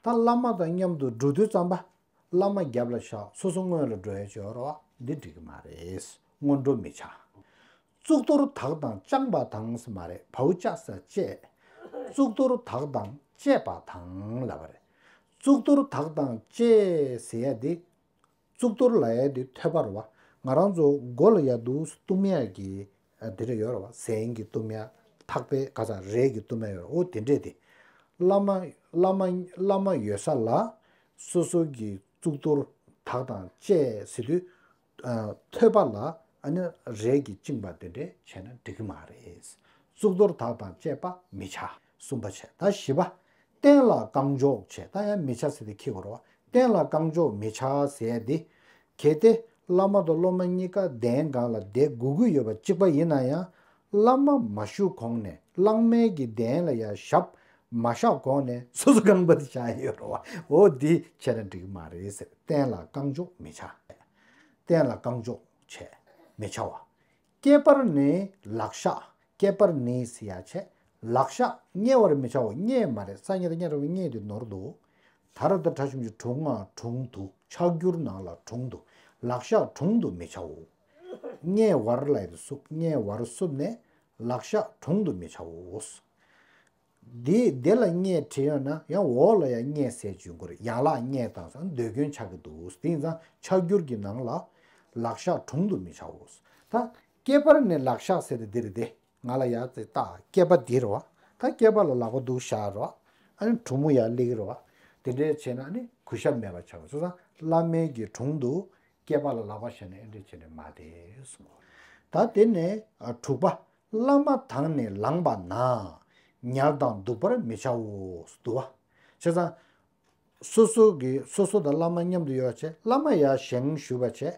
ད་བླ་མ་དང་མཉམ་དུ་འགྲོ་དུས་ཙམ་པ། བླ་མ་རྒྱབ་ལ་བཞག་སོ་སོ་སྔོན་ལ་འགྲོ་ཡ་ཅིག་ཡོད་རེད་བ། འདི་འགྲིག་གི་མ་རེད། སྔོན་འགྲོ་མི་བྱ། གཙུག་ཏོར་དག་དང་བཅངས་པ་དང་ཟེར་མ་རེད། བའུ་བཅས་ས་བཅས། གཙུག་ཏོར་དག་དང་བཅས་པ་དང་ལབ་པ་རེད། གཙུག་ཏོར་དག་དང་བཅས་ཟེར་ཡ་འདི། གཙུག་ཏོར་ལབ་ཡ་འདི་ཐོད་པ་རེད་བ། ང་རང་ཚོ་མགོ་ལ་ཡ་འདུག་གཏུམ་ཡ་གི་ཨ་དེ་འདྲ་ཡོད་རེད་བ། གཟན་གྱིས་གཏུམ་ཡ། ཐག་པས་ག་ས་རས་ཀྱིས་གཏུམ་ཡ་ཡོད་རེད། འོ་དེ་འདྲས་དེ། བླ་མ་བླ་མ་བླ་མ་ཡོད་ས་ལ་སོ་སོ་གི་གཙུག་ཏོར་དག་དང་བཅས་ཟེར་དུས། ཨ་ཐོད་པ་ལ་ཨ་ནི་རས་ཀྱིས་བཅིངས་པ་དེ་འདྲས་བྱས་ན་འགྲིག་གི་མ་རེད། གཙུག་ཏོར་དག་དང་བཅས་པ་མི་བྱ། གསུམ་པ་བྱས། ད་བཞི་པ། སྟན་ལ་རྐང་འཇོག་བྱས། ད་ཡང་མི་བྱ་ཟེར་དེ་ཁྱེར་དགོས་རེད་བ། སྟན་ལ་རྐང་འཇོག་མི་བྱ་ཟེར་ཡ་དེ། གལ་ཏེ་བླ་མ་དང་སློབ་མ་གཉིས་ཀ་གདན་སྒང་ལ་བསྡད་དགོས་ཀྱི་ཡོད་པ་གཅིག་པ་ཡིན་ན་ཡང་། བླ་མ་མ་བཞུགས་གོང་ནས་བླ་མའི་གི་གདན་ལ་ཡ་ཞབས་མ་བཞག་གོང་ནས་སོ་སོ་རྐང་པ་དེ་བཞག་ཡོད་རེད་བ། འོ་འདི་བྱས་ན་འགྲིག་གི་མ་རེད་ཟེར། སྟན་ལ་རྐང་འཇོག་མི་བྱ། སྟན་ལ་རྐང་འཇོག་བྱས་མི་བྱ་བ། ཁྱད་པར་ནི་ལག་ཤ། ཁྱད་པར་ནི་ཟེར་ཡ་བྱས། ལག་ཤ་བསྙལ་བར་མི་བྱའོ། བསྙལ་མ་རེད། ས་བསྙལ་དང་བསྙལ་ར་བའི་བསྙལ་དེ་ནོར་འདུག་ད་ར་ད་གྲ་ཞུམ་གྱི་དྲུང་ང་དྲུང་དུ། ཕྱག་འགྱུར་ནང་ལ་དྲུང་དུ། ལག་ཤ་དྲུང་དུ་མི་བྱའོ། བསྙལ་བར་ལ་ཡི་སུབ། བསྙལ་བར་སུབ་ནས་ལག་ཤ་དྲུང་དུ་མི་བྱའོ། འདི་འདི་ལ་བརྙས་བྲིས་ཡོད་ན་ཡང་འོག་ལ་ཡང་བརྙས་ཟེར་བྱུང་གི་རེད། ཡན་ལག་བརྙས་དང་ཟེར་ན་ཟློས་སྐྱོན་ཆགས་ཀྱི་འདུག་དེ་ཡིན་ཙང་ཕྱག་འགྱུར་གྱི་ནང་ལ་ལག་བཞག་དྲུང་དུ་མི་བྱའོ། ད་སྐེད་པར་ནི་ལག་བཞག་ཟེར་དེ་འདི་རེད་དེ། ང་ལ་ཡར་ཙེ་ལྟ་སྐེད་པ་འདི་རེད་བ། ད་སྐེད་པ་ལ་ལག་པ་འདུག་བཞག་རེད་བ། ཨ་ནི་གྲུ་མོ་ཡར་སླེབས་ཀྱི་རེད་བ། དེ་འདྲས་བྱས་ན་ཨ་ནི་གུས་ཞབས་མེད་པ་ཆགས་པ་སོང་ཙང་བླ་མའི་གི་དྲུང་དུ་སྐེད་པ་ལ་ལག་པ་བཞག་ནས་ཨེ་འདྲས་བྱས་ནས་མ་བསྡད་གསུངས། ད་དེ་ནས་ཨ་དྲུག་པ། བླ་མ་དང་ནི་ལངས་པ་ན། ཉལ་དང་འདུག་པར་མི་བྱའོ། འདུག་བ། བྱས་ཙང་། སོ་སོ་གི་སོ་སོ་དང་བླ་མ་མཉམ་དུ་ཡོད་བྱས་བླ་མ་ཡར་བཞེངས་བཞུགས་པ་བྱས།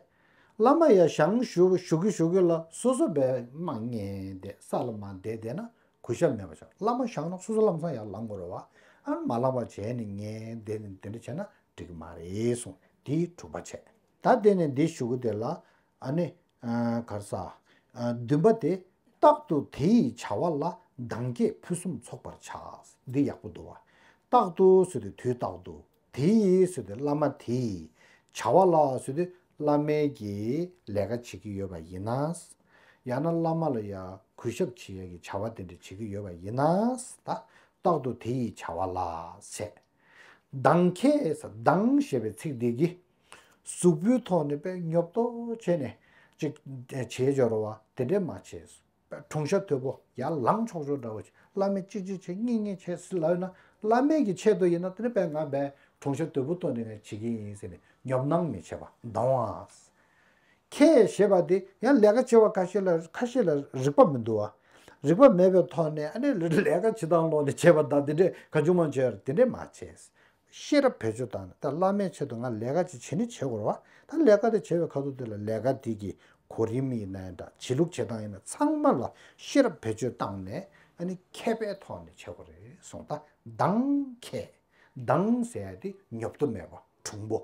བླ་མ་ཡར་བཞེངས་བཞུགས་བཞུགས་ཀྱི་བཞུགས་ཀྱི་ལ་སོ་སོ་བས་མ་ངེས་ཏེ་ས་ལ་མ་བསྡད་བསྡད་ན་གུས་ཞབས་མེད་པ་ཆགས། བླ་མ་བཞེངས་ན་སོ་སོ་ལམ་སང་ཡར་ལངས་དགོས་རེད་བ། ཨ་མ་ལངས་པ་བྱས་ནས་ངེས་བསྡད་ནས་དེ་འདྲ་བྱས་ན་འགྲིག་གི་མ་རེད་གསུངས། དེ་དྲུག་པ་བྱས། ད་དེ་ནས་འདི་བཞུགས་ཀྱི་དེ་ལ་ཨ་ནི། གར་ས། བདུན་པ་དེ། རྟག་ཏུ་དེ་ཡི་བྱ་བ་ལ་གདངས་ཁྱད་ཕུན་སུམ་ཚོགས་པར་བྱ། འདི་ཡག་པོ་འདུག་བ། རྟག་ཏུ་ཟེར་དུས་དུས་རྟག་ཏུ། དེ་ཡི་ཟེར་དུས་བླ་མ་དེ་ཡི། བྱ་བ་ལ་ཟེར་དུས་བླ་མའི་གི་ལས་ཀ་བྱེད་ཀྱི་ཡོད་པ་ཡིན་ན། ཡང་ན་བླ་མ་ལ་ཡ་གུས་ཞབས་བྱེད་ཡ་གི་བྱ་བ་དེ་འདྲ་བྱེད་ཀྱི་ཡོད་པ་ཡིན་ན། ད་རྟག་ཏུ་དེ་ཡི་བྱ་བ་ལ་ཟེར། གདངས་ཁྱད་ཟེར་གདངས་ཞེས་པའི་ཚིག་འདི་གིས། གཟུགས་པོའི་ཐོག་ནས་དཔེ་ཉོབ་ཏོ་བྱས་ནས་ཅིག་བྱེད་འཇོག་རོ་བ་དེ་འདྲས་མ་བྱས། དཔེ་དྲུང་ཤ་དོད་པོ་ཡར་ལངས་ཆོག་ཆོག་འདྲ་བོ་ཅིག་བླ་མས་ཅི་ཅི་བྱས་གཉིད་གཉིད་བྱས་ཟེར་ལབ་ཡོད་ན་བླ་མས་ཀྱི་ཆེད་དུ་ཡིན་ན་དེ་ནི་དཔེ་ང་དཔེ་དྲུང་ཤ་དོད་པོ་ཐོག་ནས་ངས་བྱེད་ཀྱི་ཡིན་ཟེར་ནས་ཉོབ་སྣང་མི་བྱེད་པ་གདངས་བ། ཁྱད་ཞེས་པ་དེ་ཡང་ལས་ཀ་བྱེད་པ་ཁ་ཤས་ལ་ཁ་ཤས་ལ་རིག་པ་མི་འདུག་བ། རིག་པ་མེད་པའི་ཐོག་ནས་ཨ་ནི་ལས་ཀ་བྱེད་སྟངས་ལོག་ནས་བྱས་པ་དང་དེ་འདྲས་ག་ཅུང་མང་བྱས་དེ་འདྲས་མ་བྱས། ཤེས་རབ་བེད་སྤྱོད་བཏང་ནས་ད་བླ་མའི་ཆེད་དུ་ང་ལས་ཀ་ཅིག་བྱེད་ནི་བྱེད་དགོས་རེད་བ། ད་ལས་ཀ་དེ་བྱེད་པའི་ཁ་ཐུག་དེ་ལ་ལས་ཀ་དེ་གི་གོ་རིམ་ཡིན་ན་ཡང་འདྲ་བྱེད་ལུགས་བྱེད་སྟངས་ཡིན་ན་ཚང་མ་ལ་ཤེས་རབ་བེད་སྤྱོད་བཏང་ནས་ཨ་ནི་མཁས་པའི་ཐོག་ནས་བྱེད་དགོས་རེད་གསུངས། ད་གདངས་ཁྱད། གདངས་ཟེར་ཡ་དེ་ཉོབ་ཏོ་མེད་པ་གྲུང་པོ།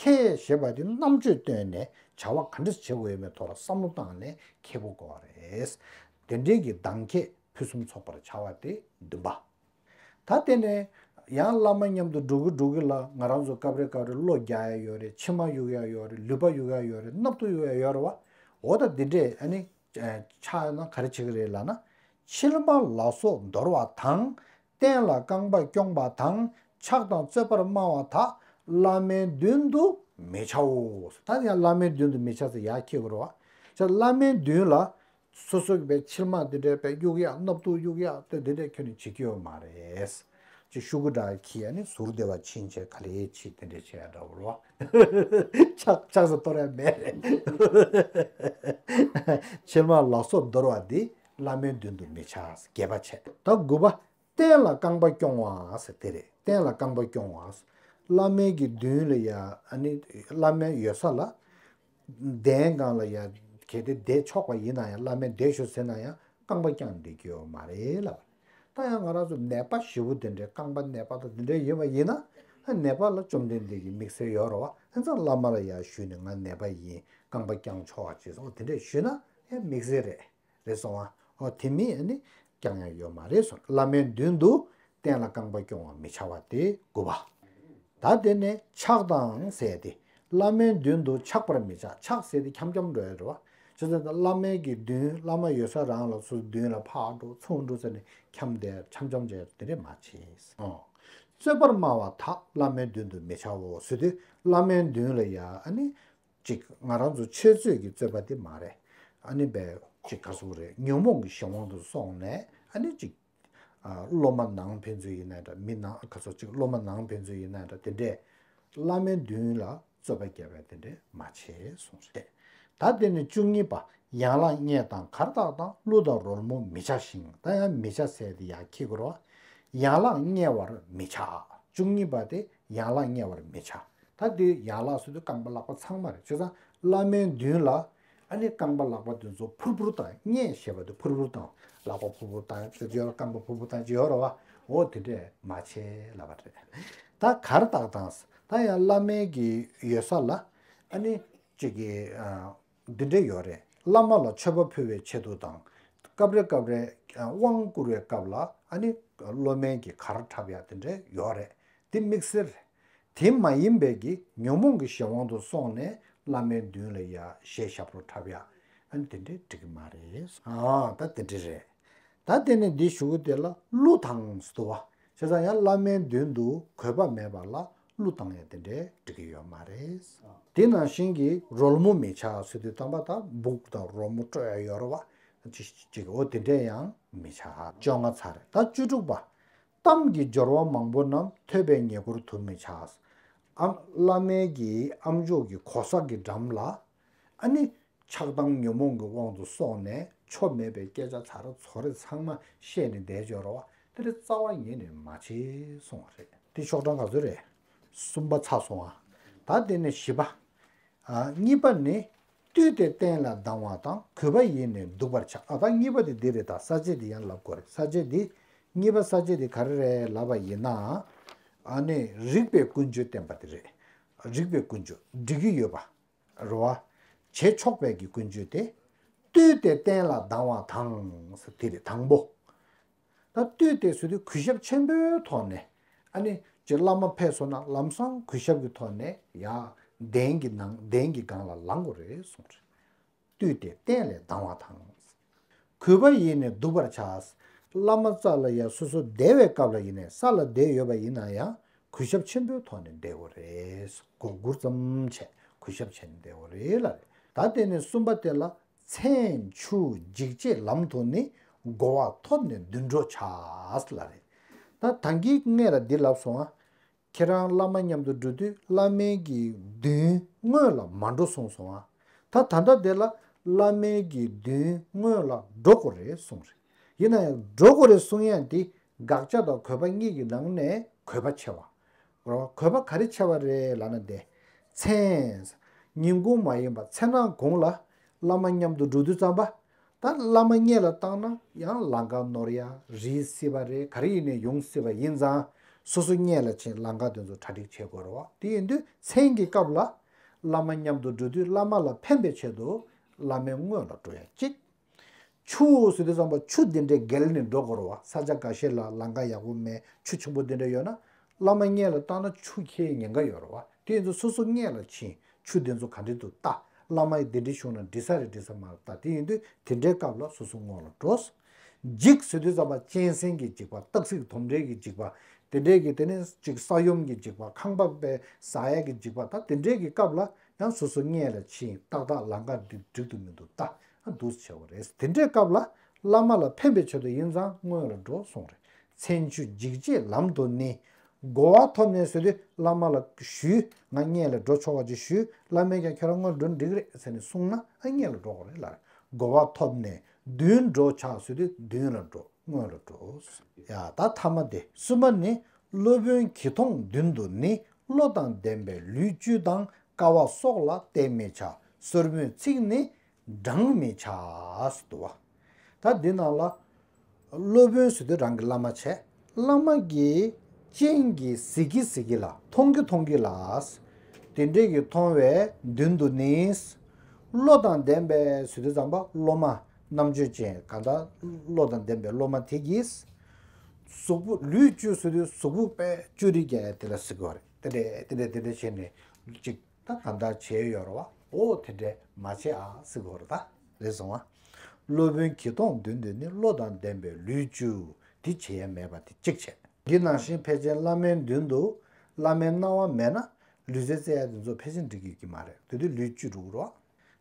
ཁྱད་ཞེས་པ་དེ་རྣམ་དཔྱོད་བཏོན་ནས་བྱ་བ་ག་འདྲ་བྱེད་དགོས་ཡོད་མེད་ཐོག་ལ་བསམ་བློ་བཏང་ནས་མཁས་པོ་དགོས་པ་རེད། དེ་འདྲའི་གི་གདངས་ཁྱད་ཕུན་སུམ་ཚོགས་པར་བྱ་བ་དེ་བདུན་པ། ད་དེ་ནས་ཡང་བླ་མ་མཉམ་དུ་འགྲོ་གི་འགྲོ་གི་ལ་ང་རང་ཚོ་སྐབས་རེ་སྐབས་རེ་བློ་རྒྱག་ཡ་ཡོད་རེད། མཆིལ་མ་གཡུག་ཡ་ཡོད་རེད། ལུད་པ་གཡུག་ཡ་ཡོད་རེད། སྣབས་ཏོ་གཡུག་ཡ་ཡོད་རེད་བ། འོ་ད་འདི་འདྲས་ཨ་ནི་ཆགས་ན་ག་རེ་བྱེད་ཀྱི་རེད་ལབ་ན། མཆིལ་མ་ལ་སོགས་འདོར་བ་དང་། སྟན་ལ་རྐང་པ་རྐྱོང་བ་དང་། ཕྱག་དང་རྩོད་པར་སྨྲ་བ་དག་བླ་མའི་མདུན་དུ་མི་བྱའོ། ད་ཡང་བླ་མའི་མདུན་དུ་མི་བྱ་ཟེར་ཡར་འཁྱེར་དགོས་རེད་བ། ཅག་བླ་མའི་མདུན་ལ། སོ་སོ་གི་པའི་མཆིལ་མ་འདི་འདྲའི་པའི་གཡུག་ཡག་སྣབས་ཏོ་གཡུག་ཡག་དེ་འདི་འདྲའི་ཁྱོན་ནས་བྱེད་ཀྱི་ཡོད་མ་རེད། ཅིག་ཤུ་གུ་འདྲ་ཁྱི་ཡ་ནི་ཟུར་བདེ་བ་ཕྱིན་ཆད་ག་ལེ་ཕྱི་དེ་འདྲའི་བྱེད་ཡ་འདྲ་བོ་རོ། ཆག་ཆག་ས་གཏོར་ཡ་མེད་རེད། མཆིལ་མ་ལ་སོགས་འདོར་བ་འདི་བླ་མའི་མདུན་དུ་མི་བྱ། བརྒྱད་པ་བྱས། ད་དགུ་པ། སྟན་ལ་རྐང་པ་རྐྱོང་བ་ཟེར་དེ་རེད། སྟན་ལ་རྐང་པ་རྐྱོང་བ། བླ་མའི་གི་མདུན་ལ་ཡ་ཨ་ནི་བླ་མའི་ཡོད་ས་ལ། གདན་སྒང་ལ་ཡ་གལ་ཏེ་བསྡད་ཆོག་པ་ཡིན་ན་ཡང་བླ་མས་བསྡད་ཤོག་ཟེར་ན་ཡང་རྐང་པ་བརྐྱངས་བསྡད་ཀྱི་ཡོད་མ་རེད་ལབ། ད་ཡང་ང་རང་ཚོ་ནད་པ་ཞེ་པོ་དེ་འདྲའི་རྐང་པ་ནད་པ་དང་དེ་འདྲའི་ཡོད་པ་ཡིན་ན་ཨ་ནད་པ་ལ་བཅོམ་ལྡན་འདས་ཀྱི་དམིགས་བསལ་ཡོད་རེད་བ། ཨ་ཙང་བླ་མ་ལ་ཡར་ཞུས་ནས་ང་ནད་པ་ཡིན་རྐང་པ་བརྐྱང་ཆོག་པ་བྱས་སོང་དེ་འདྲས་ཞུས་ན་ཡང་དམིགས་བསལ་རེད། རེད་སོང་ཨ། ཨོ་དེ་མིན་ཨ་ནི་རྐྱང་ཡང་ཡོད་མ་རེད་སོང་། བླ་མའི་མདུན་དུ་སྟན་ལ་རྐང་པ་རྐྱོང་བར་མི་བྱ་བ་དེ་དགུ་པ། ད་དེ་ནས་ཕྱག་དང་ཟེར་ཏེ་བླ་མའི་མདུན་དུ་ཕྱག་པར་མི་བྱ། ཕྱག་ཟེར་ཏེ་འཁྱམ་འཁྱམ་འགྲོ་ཡ་རེད་བ། བྱས་ཙང་ད་བླ་མའི་གི་མདུན་བླ་མ་ཡོད་ས་རང་ལ་སོ་མདུན་ལ་ཕར་འགྲོ་ཚུར་འགྲོ་ཟེར་ནས་འཁྱམ་བསྡད་འཁྱམ་འཁྱམ་བྱས་དེ་འདྲས་མ་བྱེད། ཨོ། རྩོད་པར་སྨྲ་བ་དག་བླ་མའི་མདུན་དུ་མི་བྱའོ་ཟེར་དུས་བླ་མའི་མདུན་ལ་ཡ་ཨ་ནི། ཅིག་ང་རང་ཚོ་ཆོས་རྩོད་ཀྱི་རྩོད་པ་དེ་མ་རེད། ཨ་ནི་བས་ཅིག་ག་ཟུག་རེད། ཉོན་མོངས་ཀྱི་གཞན་དབང་དུ་སོང་ནས་ཨ་ནི་ཅིག་ཨ་སློབ་མ་ནང་ཕན་ཚུན་ཡིན་ན་འདྲ་མི་ནང་ག་ཚོད་ཅིག་སློབ་མ་ནང་ཕན་ཚུན་ཡིན་ན་འདྲ་དེ་འདྲས་བླ་མའི་མདུན་ལ་རྩོད་པ་རྒྱག་པ་དེ་འདྲས་མ་བྱེད་གསུངས་རེད། ད་དེ་ནི་བཅུ་གཉིས་པ། ཡན་ལག་བརྙས་དང་གར་དག་དང་གླུ་དང་རོལ་མོ་མི་བྱ་ཞིང་། ད་ཡང་མི་བྱ་ཟེར་དེ་ཡར་འཁྱེར་དགོས་རེད་བ། ཡན་ལག་བརྙས་པར་མི་བྱ། བཅུ་གཉིས་པ་དེ་ཡན་ལག་བརྙས་པར་མི་བྱ། ད་དེ་ཡན་ལག་ཟེར་དུས་རྐང་པ་ལག་པ་ཚང་མ་རེད། བྱས་ཙང་བླ་མའི་མདུན་ལ་ཨ་ནི་རྐང་པ་ལག་པ་དེ་ཚོ་ཕུར་ཕུར་བཏང་། བརྙས་ཞེས་པ་དེ་ཕུར་ཕུར་བཏང་། ལག་པ་ཕུར་ཕུར་བཏང་ཡ་ཡོད་རེད། རྐང་པ་ཕུར་ཕུར་བཏང་ཅིག་ཡོད་རེད་བ། འོ་དེ་འདྲས་མ་བྱེད་ལབ་པ་རེད། ད་གར་དག་དང་ད་ཡང་བླ་མའི་གི་ཡོད་ས་ལ་ཨ་ནི་ཅིག་གི་འདི་འདྲས་ཡོད་རེད། བླ་མ་ལ་མཆོད་པ་ཕུལ་བའི་ཆེད་དུ་དང་། སྐབས་རེ་སྐབས་རེ་དབང་བསྐུར་བའི་སྐབས་ལ་ཨ་ནི་སློབ་མའི་གི་གར་འཁྲབ་ཡ་དེ་འདྲས་ཡོད་རེད། དེ་དམིགས་བསལ་རེད། དེ་མ་ཡིན་པའི་གི་ཉོན་མོངས་ཀྱི་གཞན་དབང་དུ་སོང་ནས་བླ་མའི་མདུན་ལ་ཡ་གཞས་ཞབས་བྲོ་འཁྲབ་ཡ་ཨ་ནི་དེ་འདྲས་འགྲིག་གི་མ་རེད། ཨ་ད་དེ་འདྲས་རེད། ད་དེ་ནས་འདི་ཞུ་གི་དེ་ལ་གླུ་དང་ཟེར་དུ་བ། བྱས་ཙང་ཡང་བླ་མའི་མདུན་དུ་གུས་པ་མེད་པ་ལ་གླུ་བཏང་ཡ་དེ་འདྲའི་འགྲིག་གི་ཡོད་མ་རེད། དེ་ནང་བཞིན་གྱི་རོལ་མོ་མི་བྱ་ཟེར་དུས་ཙམ་པ་ད་འབུག་དང་རོལ་མོ་དཀྲོལ་ཡ་ཡོད་རེད་བ། ཅི་ཅིག་འོ་དེ་འདྲས་ཡང་མི་བྱ། བཅོ་ལྔ་ཚར་རེད། ད་བཅུ་དྲུག་པ། གཏམ་གྱི་སྦྱོར་བ་མང་པོ་རྣམས་ཐོས་པས་ཉེ་འཁོར་དུ་མི་བྱ། ཨམ་བླ་མའི་གི་ཨམ་ཅོག་གི་གོ་ས་གི་འགྲམ་ལ། ཨ་ནི། ཆགས་སྡང་ཉོན་མོངས་ཀྱི་དབང་དུ་སོང་ནས་ཆོ་མེད་པའི་སྐད་ཆ་ཚར་ཚོ་རེ་ཚང་མ་བཤད་ནས་བསྡད་འཇོག་རོགས། དེ་ལས་རྩ་བ་ཉིད་ནས་མ་བྱེད་གསུངས་པ་རེད། དེ་ཤོག་གྲངས་ག་ཚོད་རེད། གསུམ་པ་ཚར་སོང་ཨ། ད་དེ་ནས་བཞི་པ། ཨ་གཉིས་པ་ནི། བཏུད་དེ་བསྟན་ལ་སྡང་བ་དང་གུས་པ་ཡིས་ནི་འདུག་པར་བྱ། ཨ་ད་གཉིས་པ་དེ་འདི་རེད། ད་ས་བཅད་འདི་ཡང་ལབ་དགོས་རེད། ས་བཅད་འདི། གཉིས་པ་ས་བཅད་འདི་ག་རེ་རེད་ལབ་པ་ཡིན་ན། ཨ་ནི་རིགས་པའི་ཀུན་སྤྱོད་བསྟན་པ་དེ་རེད། རིགས་པའི་ཀུན་སྤྱོད་འགྲིག་གི་ཡོད་པ། རེད་བ། བྱེད་ཆོག་པའི་གི་ཀུན་སྤྱོད་དེ། བཏུད་དེ་བསྟན་ལ་སྡང་བ་དང་། དེ་རེད་དང་པོ། ད་བཏུད་དེ་ཟེར་དུས་གུས་ཞབས་ཆེན་པོའི་ཐོག་ནས། ཨ་ནི་ཅིག་བླ་མ་ཕེབས་སོང་ན་ལམ་སང་གུས་ཞབས་ཀྱི་ཐོག་ནས་ཡར་གདན་གྱི་ནང་གདན་གྱི་སྒང་ལ་ལངས་དགོས་རེད་གསུངས་རེད། བཏུད་དེ་བསྟན་ལས་ལྡང་བ་དང་། གུས་པ་ཡིས་ནི་འདུག་པར་བྱ། བླ་མ་རྩ་ལ་ཡ་སོ་སོ་བསྡད་པའི་སྐབས་ལ་ཡིན་ནའི་ས་ལ་བསྡད་ཡོད་པ་ཡིན་ན་ཡང་གུས་ཞབས་ཆེན་པོའི་ཐོག་ནས་བསྡད་དགོས་རེད། མགོ་སྒུར་ཙམ་བྱས་གུས་ཞབས་བྱས་ནས་བསྡད་དགོས་རེད་ལ་རེད། ད་དེ་ནས་གསུམ་པ་དེ་ལ་མཚན་ཕྱུགས་འཇིགས་བྱེད་ལམ་དུ་ནི་རྒོལ་བ་ཐོབ་ནས་མདུན་འགྲོ་བྱ་ལ་རེད། ད་ད་གིན་སྔས་ལ་འདི་ལབ་སོང་ཨ། ཁྱེད་རང་བླ་མ་མཉམ་དུ་འགྲོ་དུས་བླ་མའི་གི་མདུན་སྔོན་ལ་མ་འགྲོ་གསུངས་སོང་ཨ། ད་ད་ལྟ་དེ་ལ་བླ་མའི་གི་མདུན་སྔོན་ལ་འགྲོ་དགོས་རེད་གསུངས་རེད། ཡིན་ན་ཡང་འགྲོ་དགོས་རེད་གསུང་ཡ་འདི་དགག་བྱ་དང་གུས་པ་གཉིས་ཀྱི་ནང་ནས་གུས་པ་ཆེ་བ། རོ། གུས་པ་ག་རེ་ཆེ་བ་རེད་ལབ་ན་དེ། མཚན། ཉིན་གུང་མ་ཡིན་པ་མཚན་ནག་གུང་ལ་བླ་མ་མཉམ་དུ་འགྲོ་དུས་ཙམ་པ། ད་བླ་མ་སྔས་ལ་བཏང་ན་ཡང་ལམ་ཁ་ནོར་ཡ་རེད་སྲིད་པ་རེད། ག་རེ་ཡིན་ནའི་ཡོང་སྲིད་པ་ཡིན་ཙང་། སོ་སོ་སྔས་ལ་ཕྱིན་ལམ་ཁ་དེ་ཚོ་གྲ་སྒྲིག་བྱེད་དགོས་རེད་བ། དེ་ཡིན་དུས་མཚན་གྱི་སྐབས་ལ་བླ་མ་མཉམ་དུ་འགྲོ་དུས་བླ་མ་ལ་ཕན་པའི་ཆེད་དུ་བླ་མའི་སྔོན་ལ་འགྲོ་ཡ་གཅིག་ཆུ་ཟེར་དུས་ཙམ་པ་ཆུ་འདི་འདྲའི་བརྒལ་ནས་འགྲོ་དགོས་རེད་བ། ས་ཆ་འགའ་ཤས་ལ་ལམ་ཁ་ཡག་པོ་མེད། ཆུ་ཆེན་པོ་འདི་འདྲ་ཡོད་ན། བླ་མ་སྔས་ལ་བཏང་ན་ཆུ་འཁྱེར་ཉེན་ཁ་ཡོད་རེད་བ། དེ་ཡིན་དུས་སོ་སོ་སྔས་ལ་ཕྱིན་ཆུ་འདི་ཚོ་ག་འདྲ་འདུག་ལྟ། བླ་མ་ཡི་འདི་འདྲའི་བྱུང་ན་འགྲིག་ས་རེད་འགྲིག་ས་མ་རེད་ལྟ། དེ་ཡིན་དུས་དེ་འདྲའི་སྐབས་ལ་སོ་སོ་སྔོན་ལ་འགྲོ། འཇིགས་ཟེར་དུས་ཙམ་པ་གཅན་གཟན་གྱི་འཇིགས་པ། སྟག་གཟིག་དོམ་དྲེད་ཀྱི་འཇིགས་པ། དེ་འདྲའི་གི་དེ་ནས་ཅིག་ས་ཡོམ་གྱི་འཇིགས་པ། ཁང་པ་པའི་ཟག་ཡ་གི་འཇིགས་པ། ད་དེ་འདྲའི་གི་སྐབས་ལ་ཡང་སོ་སོ་སྔས་ལ་ཕྱིན་ཏག་ཏག་ལམ་ཁ་འགྲིག་འགྲིག་ཏུ་མི་འདུག་ལྟ། ཨ་འདུག་སེ་བྱེད་དགོས་རེད། དེ་འདྲའི་སྐབས་ལ་བླ་མ་ལ་ཕན་པའི་ཆེད་དུ་ཡིན་ཙང་སྔོན་ལ་འགྲོ་གསུངས་རེད། མཚན་ཆུ་འཇིགས་བྱེད་ལམ་དུ་ནི། རྒོལ་བ་ཐོབ་ནས་ཟེར་དུས་བླ་མ་ལ་ཞུས། ང་སྔས་ལ་འགྲོ་ཆོག་པ་ཅིག་ཞུས། བླ་མས་ཀྱང་ཁྱོད་རང་སྔོན་འགྲོ་འགྲིག་རེད་ཟེར་ནས་གསུངས་ན་ཨ་སྔས་ལ་འགྲོ་དགོས་རེད་ལ། རྒོལ་བ་ཐོབ་ནས་མདུན་འགྲོ་བྱ་ཟེར་དུས་མདུན་ལ་འགྲོ། སྔོན་ལ་འགྲོ། ཡ་ད་ཐ་མ་དེ་གསུམ་པ་ནི། སློབ་དཔོན་གྱིས་མཐོང་མདུན་དུ་ནི། བློ་དང་ལྡན་པའི་ལུས་བཅུ་དང་། ཀ་བ་སོགས་ལ་བརྟེན་མི་བྱ། སོར་མོས་ཚིག་ནི་བགྲང་མི་བྱ། ཟེར་འདུག་བ། ད་འདི་ནང་ལ། སློབ་དཔོན་ཟེར་དུས་རང་གི་བླ་མ་བྱས། བླ་མ་གིས་སྤྱན་གྱིས་གཟིགས་ཀྱི་གཟིགས་ཀྱི་ལ་མཐོང་གི་མཐོང་གི་ལ། དེ་འདྲས་ཀྱི་མཐོང་བའི་མདུན་དུ་ནི། བློ་དང་ལྡན་པའི་ཟེར་དུས་ཙམ་པ་སློབ་མ་རྣམ་དཔྱོད་ཅན་གང་ལྟར་བློ་དང་ལྡན་པའི་སློབ་མ་དེ་གིས། གཟུགས་པོ་ལུས་བཅུ་ཟེར་དུས་གཟུགས་པོ་དཔེ་བཅུ་རིགས་ཀྱི་དེ་ལ་ཟེར་གྱི་ཡོད་རེད། དེ་འདྲས་དེ་འདྲས་དེ་འདྲས་བྱས་ནས་ཅིག་ད་གང་ལྟར་བྱས་ཡོད་རེད་བ། འོ་དེ་འདྲས་མ་བྱེད་ཨ་ཟེར་གྱི་ཡོད་རེད་ད། རེད་སོང་ཨ། སློབ་དཔོན་གྱིས་མཐོང་མདུན་དུ་ནི། བློ་དང་ལྡན་པའི་ལུས་བཅུ། དེ་བྱེད་ཡ་མེད་པ་དེ་གཅིག་བྱས། འདི་ནང་བཞིན་ཕལ་ཆེར་བླ་མའི་མདུན་དུ་བླ་མའི་སྣང་བ་མེད་ན་ལུས་རྩལ་རྩེ་ཡ་དེ་ཚོ་ཕལ་ཆེར་འགྲིག་གི་ཡོད་ཀྱི་མ་རེད། དེ་དུས་ལུས་བཅུ་འགྲོ་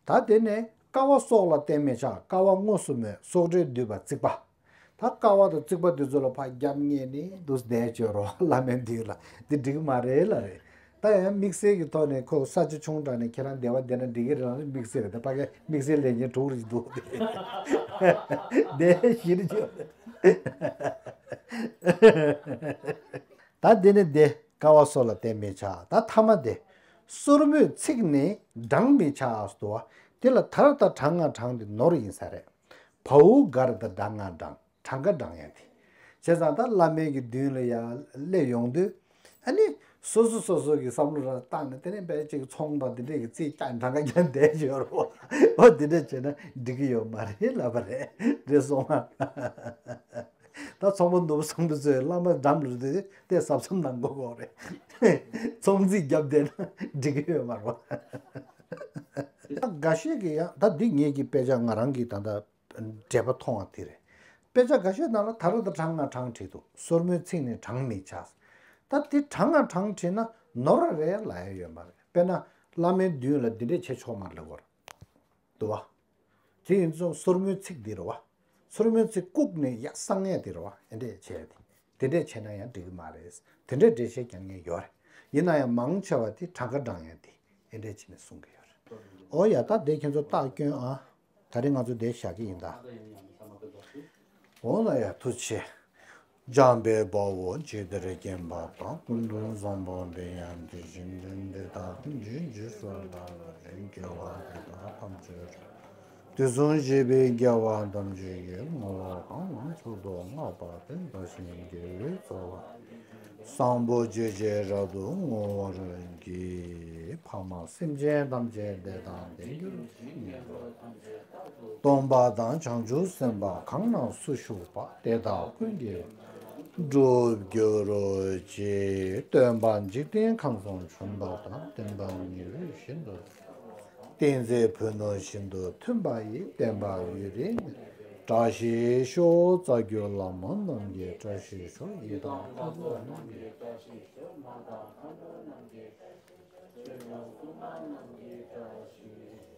གི་རེད་བ། ད་དེ་ནས་ཀ་བ་སོགས་ལ་བརྟེན་མི་བྱ། ཀ་བ་དངོས་སུ་མེད། སོགས་སྒྲས་བསྡུས་པ་བརྩེགས་པ། ད་ཀ་བ་དང་བརྩེགས་པ་དེ་ཚོ་ལ་ཕར་རྒྱབ་བསྙེས་ནས་འདུག་བསྡད་བྱས་རོགས། བླ་མའི་མདུན་ལ་འདི་འགྲིག་མ་རེད་ལ་རེད། ད་ཡང་དམིགས་བསལ་གྱི་ཐོག་ནས་ཁོ་ས་ཆ་ཆུང་དྲགས་ནས་ཁྱེད་རང་བདེ་བ་བདེ་ན་འགྲིག་གི་རེད་ལ་དམིགས་བསལ་རེད། ད་ཕ་གི་དམིགས་བསལ་ལས་ངན་དྲུག་རེ་འདུག་སྟེ། བདེ་ཞིག་རེད་ཅེས། ད་འདི་ནི་བདེ། ཀ་བ་སོགས་ལ་བརྟེན་མི་བྱ། ད་ཐ་མ་དེ། སོར་མོས་ཚིག་ནི་བགྲང་མི་བྱ་ཟེར་བ། དེ་ལ་དར་དང་བགྲང་ང་བགྲང་དེ་ནོར་ཡིན་ས་རེད། བའུ་གར་དང་བགྲང་ང་བགྲང་། བགྲང་ཁ་བགྲང་ཡ་དེ། བྱས་ཙང་ད་བླ་མའི་གི་མདུན་ལ་ཡ་སླེབས་ཡོང་དུས། ཨ་ནི། སོ་སོ་སོ་སོ་གི་བསམ་བློ་ར་བཏང་ནས་དེ་ནས་བས་ཅིག་ཚོང་དང་དེ་འདྲས་ཀྱི་རྩིས་རྐྱང་བགྲང་ཁ་རྐྱང་བསྡད་ཡོད་རོ། འོ་དེ་འདྲས་བྱས་ན་འགྲིག་གི་ཡོད་མ་རེད་ལབ་པ་རེད། རེད་སོང་ང་། ད་ཚོང་པ་ནོར་བུ་བཟང་པོ་ཚོས་བླ་མ་འགྲམ་ལ་དེ་དེ་གཟབ་གཟབ་གནང་དགོས་གོ་རེད། ཚོང་རྩིས་བརྒྱབ་བསྡད་ན་འགྲིག་གི་ཡོད་མ་རེད་བ། ད་འགའ་ཤས་ཀྱིས་ཡང་ད་འདི་ངེད་ཀྱི་དཔེ་ཆ་ང་རང་གིས་ད་ལྟ་འགྲེལ་པ་མཐོང་བ་དེ་རེད། དཔེ་ཆ་འགའ་ཤས་ནང་ལ་ད་རུང་ད་གྲངས་ལྔ་གྲངས་བྲིས་འདུག་སོར་མོའི་ཚིག་ནི་གྲངས་མི་ཆགས། ད་དེ་གྲངས་ལྔ་གྲངས་བྲིས་ན་ནོར་རེད་ལབ་ཡ་ཡོད་མ་རེད། དཔེར་ན་བླ་མའི་མདུན་ལ་འདི་འདྲས་བྱེད་ཆོག་མ་རེད་ལབ་དགོས་རེད། འདུག་བ། དེ་ཡིན་ཙང་སོར་མོའི་ཚིག་འདི་རེད་བ། སོར་མོའི་ཚིག་བཀུག་ནས་ཡར་བསང་ཡས་དེ་རེད་བ། ཨེ་འདྲས་བྱས་ཏེ། དེ་འདྲས་བྱས་ན་ཡང་འགྲིག་གི་མ་རེད། དེ་འདྲས་འགྲེལ་བཤད་རྒྱག་མཁན་ཡོད་རེད། ཡིན་ན་ཡང་མང་ཆེ་བ་དེ་གྲངས་ཀ་བགྲང་ཡས་དེ་ཨེ་འདྲས་བྱས་ནས་གསུང་གི་ཡོད་རེད། ཨོ་ཡ། ད་དེ་ཁྱེད་ཚོ་རྟགས་སྐྱོན་ཨ། ད་རིང་ང་ཚོ་དེ་བཞག་གི་ཡིན་ད། འོ་ན་ཡ་ཐུགས་རྗེ་ཆེ། འཇམ་དཔལ་དཔའ་བོས་ཇི་ལྟར་མཁྱེན་པ་དང་། ཀུན་ཏུ་བཟང་པོ་དེ་ཡང་དེ་བཞིན་ཏེ། འདི་དག་ཀུན་གྱི་རྗེས་སུ་བདག་སློབ་ཅིང་། དགེ་བ་འདི་དག་ཐམས་ཅད་རབ། དུས་གསུམ་གཤེགས་པའི་རྒྱལ་བ་ཐམས་ཅད་ཀྱིས། བསྔོ་བ་གང་ལ་མཆོག་ཏུ་བསྔགས་པ་དེས། བདག་གཞན་དགེ་བའི་རྩ་བ། བཟང་པོ་སྤྱོད་ཕྱིར་རབ་ཏུ་བསྔོ་བར་བགྱི། ཕ་མ་སེམས་ཅན་ཐམས་ཅད་བདེ་དང་ལྡན་གྱུར་ཅིག། སྟོན་པ་དང་བྱང་ཆུབ་སེམས་དཔའ་གང་རྣམས་སུ་བཞུགས་པ་དེ་དག་ཀུན་གྱི་སྒྲུབ་གྱུར་ཅིག། སྟོན་པ་འཇིག་རྟེན་ཁམས་སུ་བྱོན་པ་དང་། བསྟན་པ་ཉི་འོད་བཞིན་དུ། བསྟན་འཛིན་ཕུ་ནུ་བཞིན་དུ་མཐུན་པ་ཡི། བསྟན་པ་ཡུན་རིང་། བཀྲ་ཤིས་ཤོག་རྩ་བརྒྱུད་བླ་མ་རྣམས་ཀྱི་བཀྲ་ཤིས་ཤོག་ཡི་དམ་མཁའ་འགྲོ་རྣམས་ཀྱི་བཀྲ་ཤིས་ཤོག་མ་དང་མཁའ་འགྲོ་རྣམས་ཀྱི་བཀྲ་ཤིས་ཤོག་ཆོས་སྐྱོང་སྲུང་མ་རྣམས་ཀྱི་བཀྲ་ཤིས་ཤོག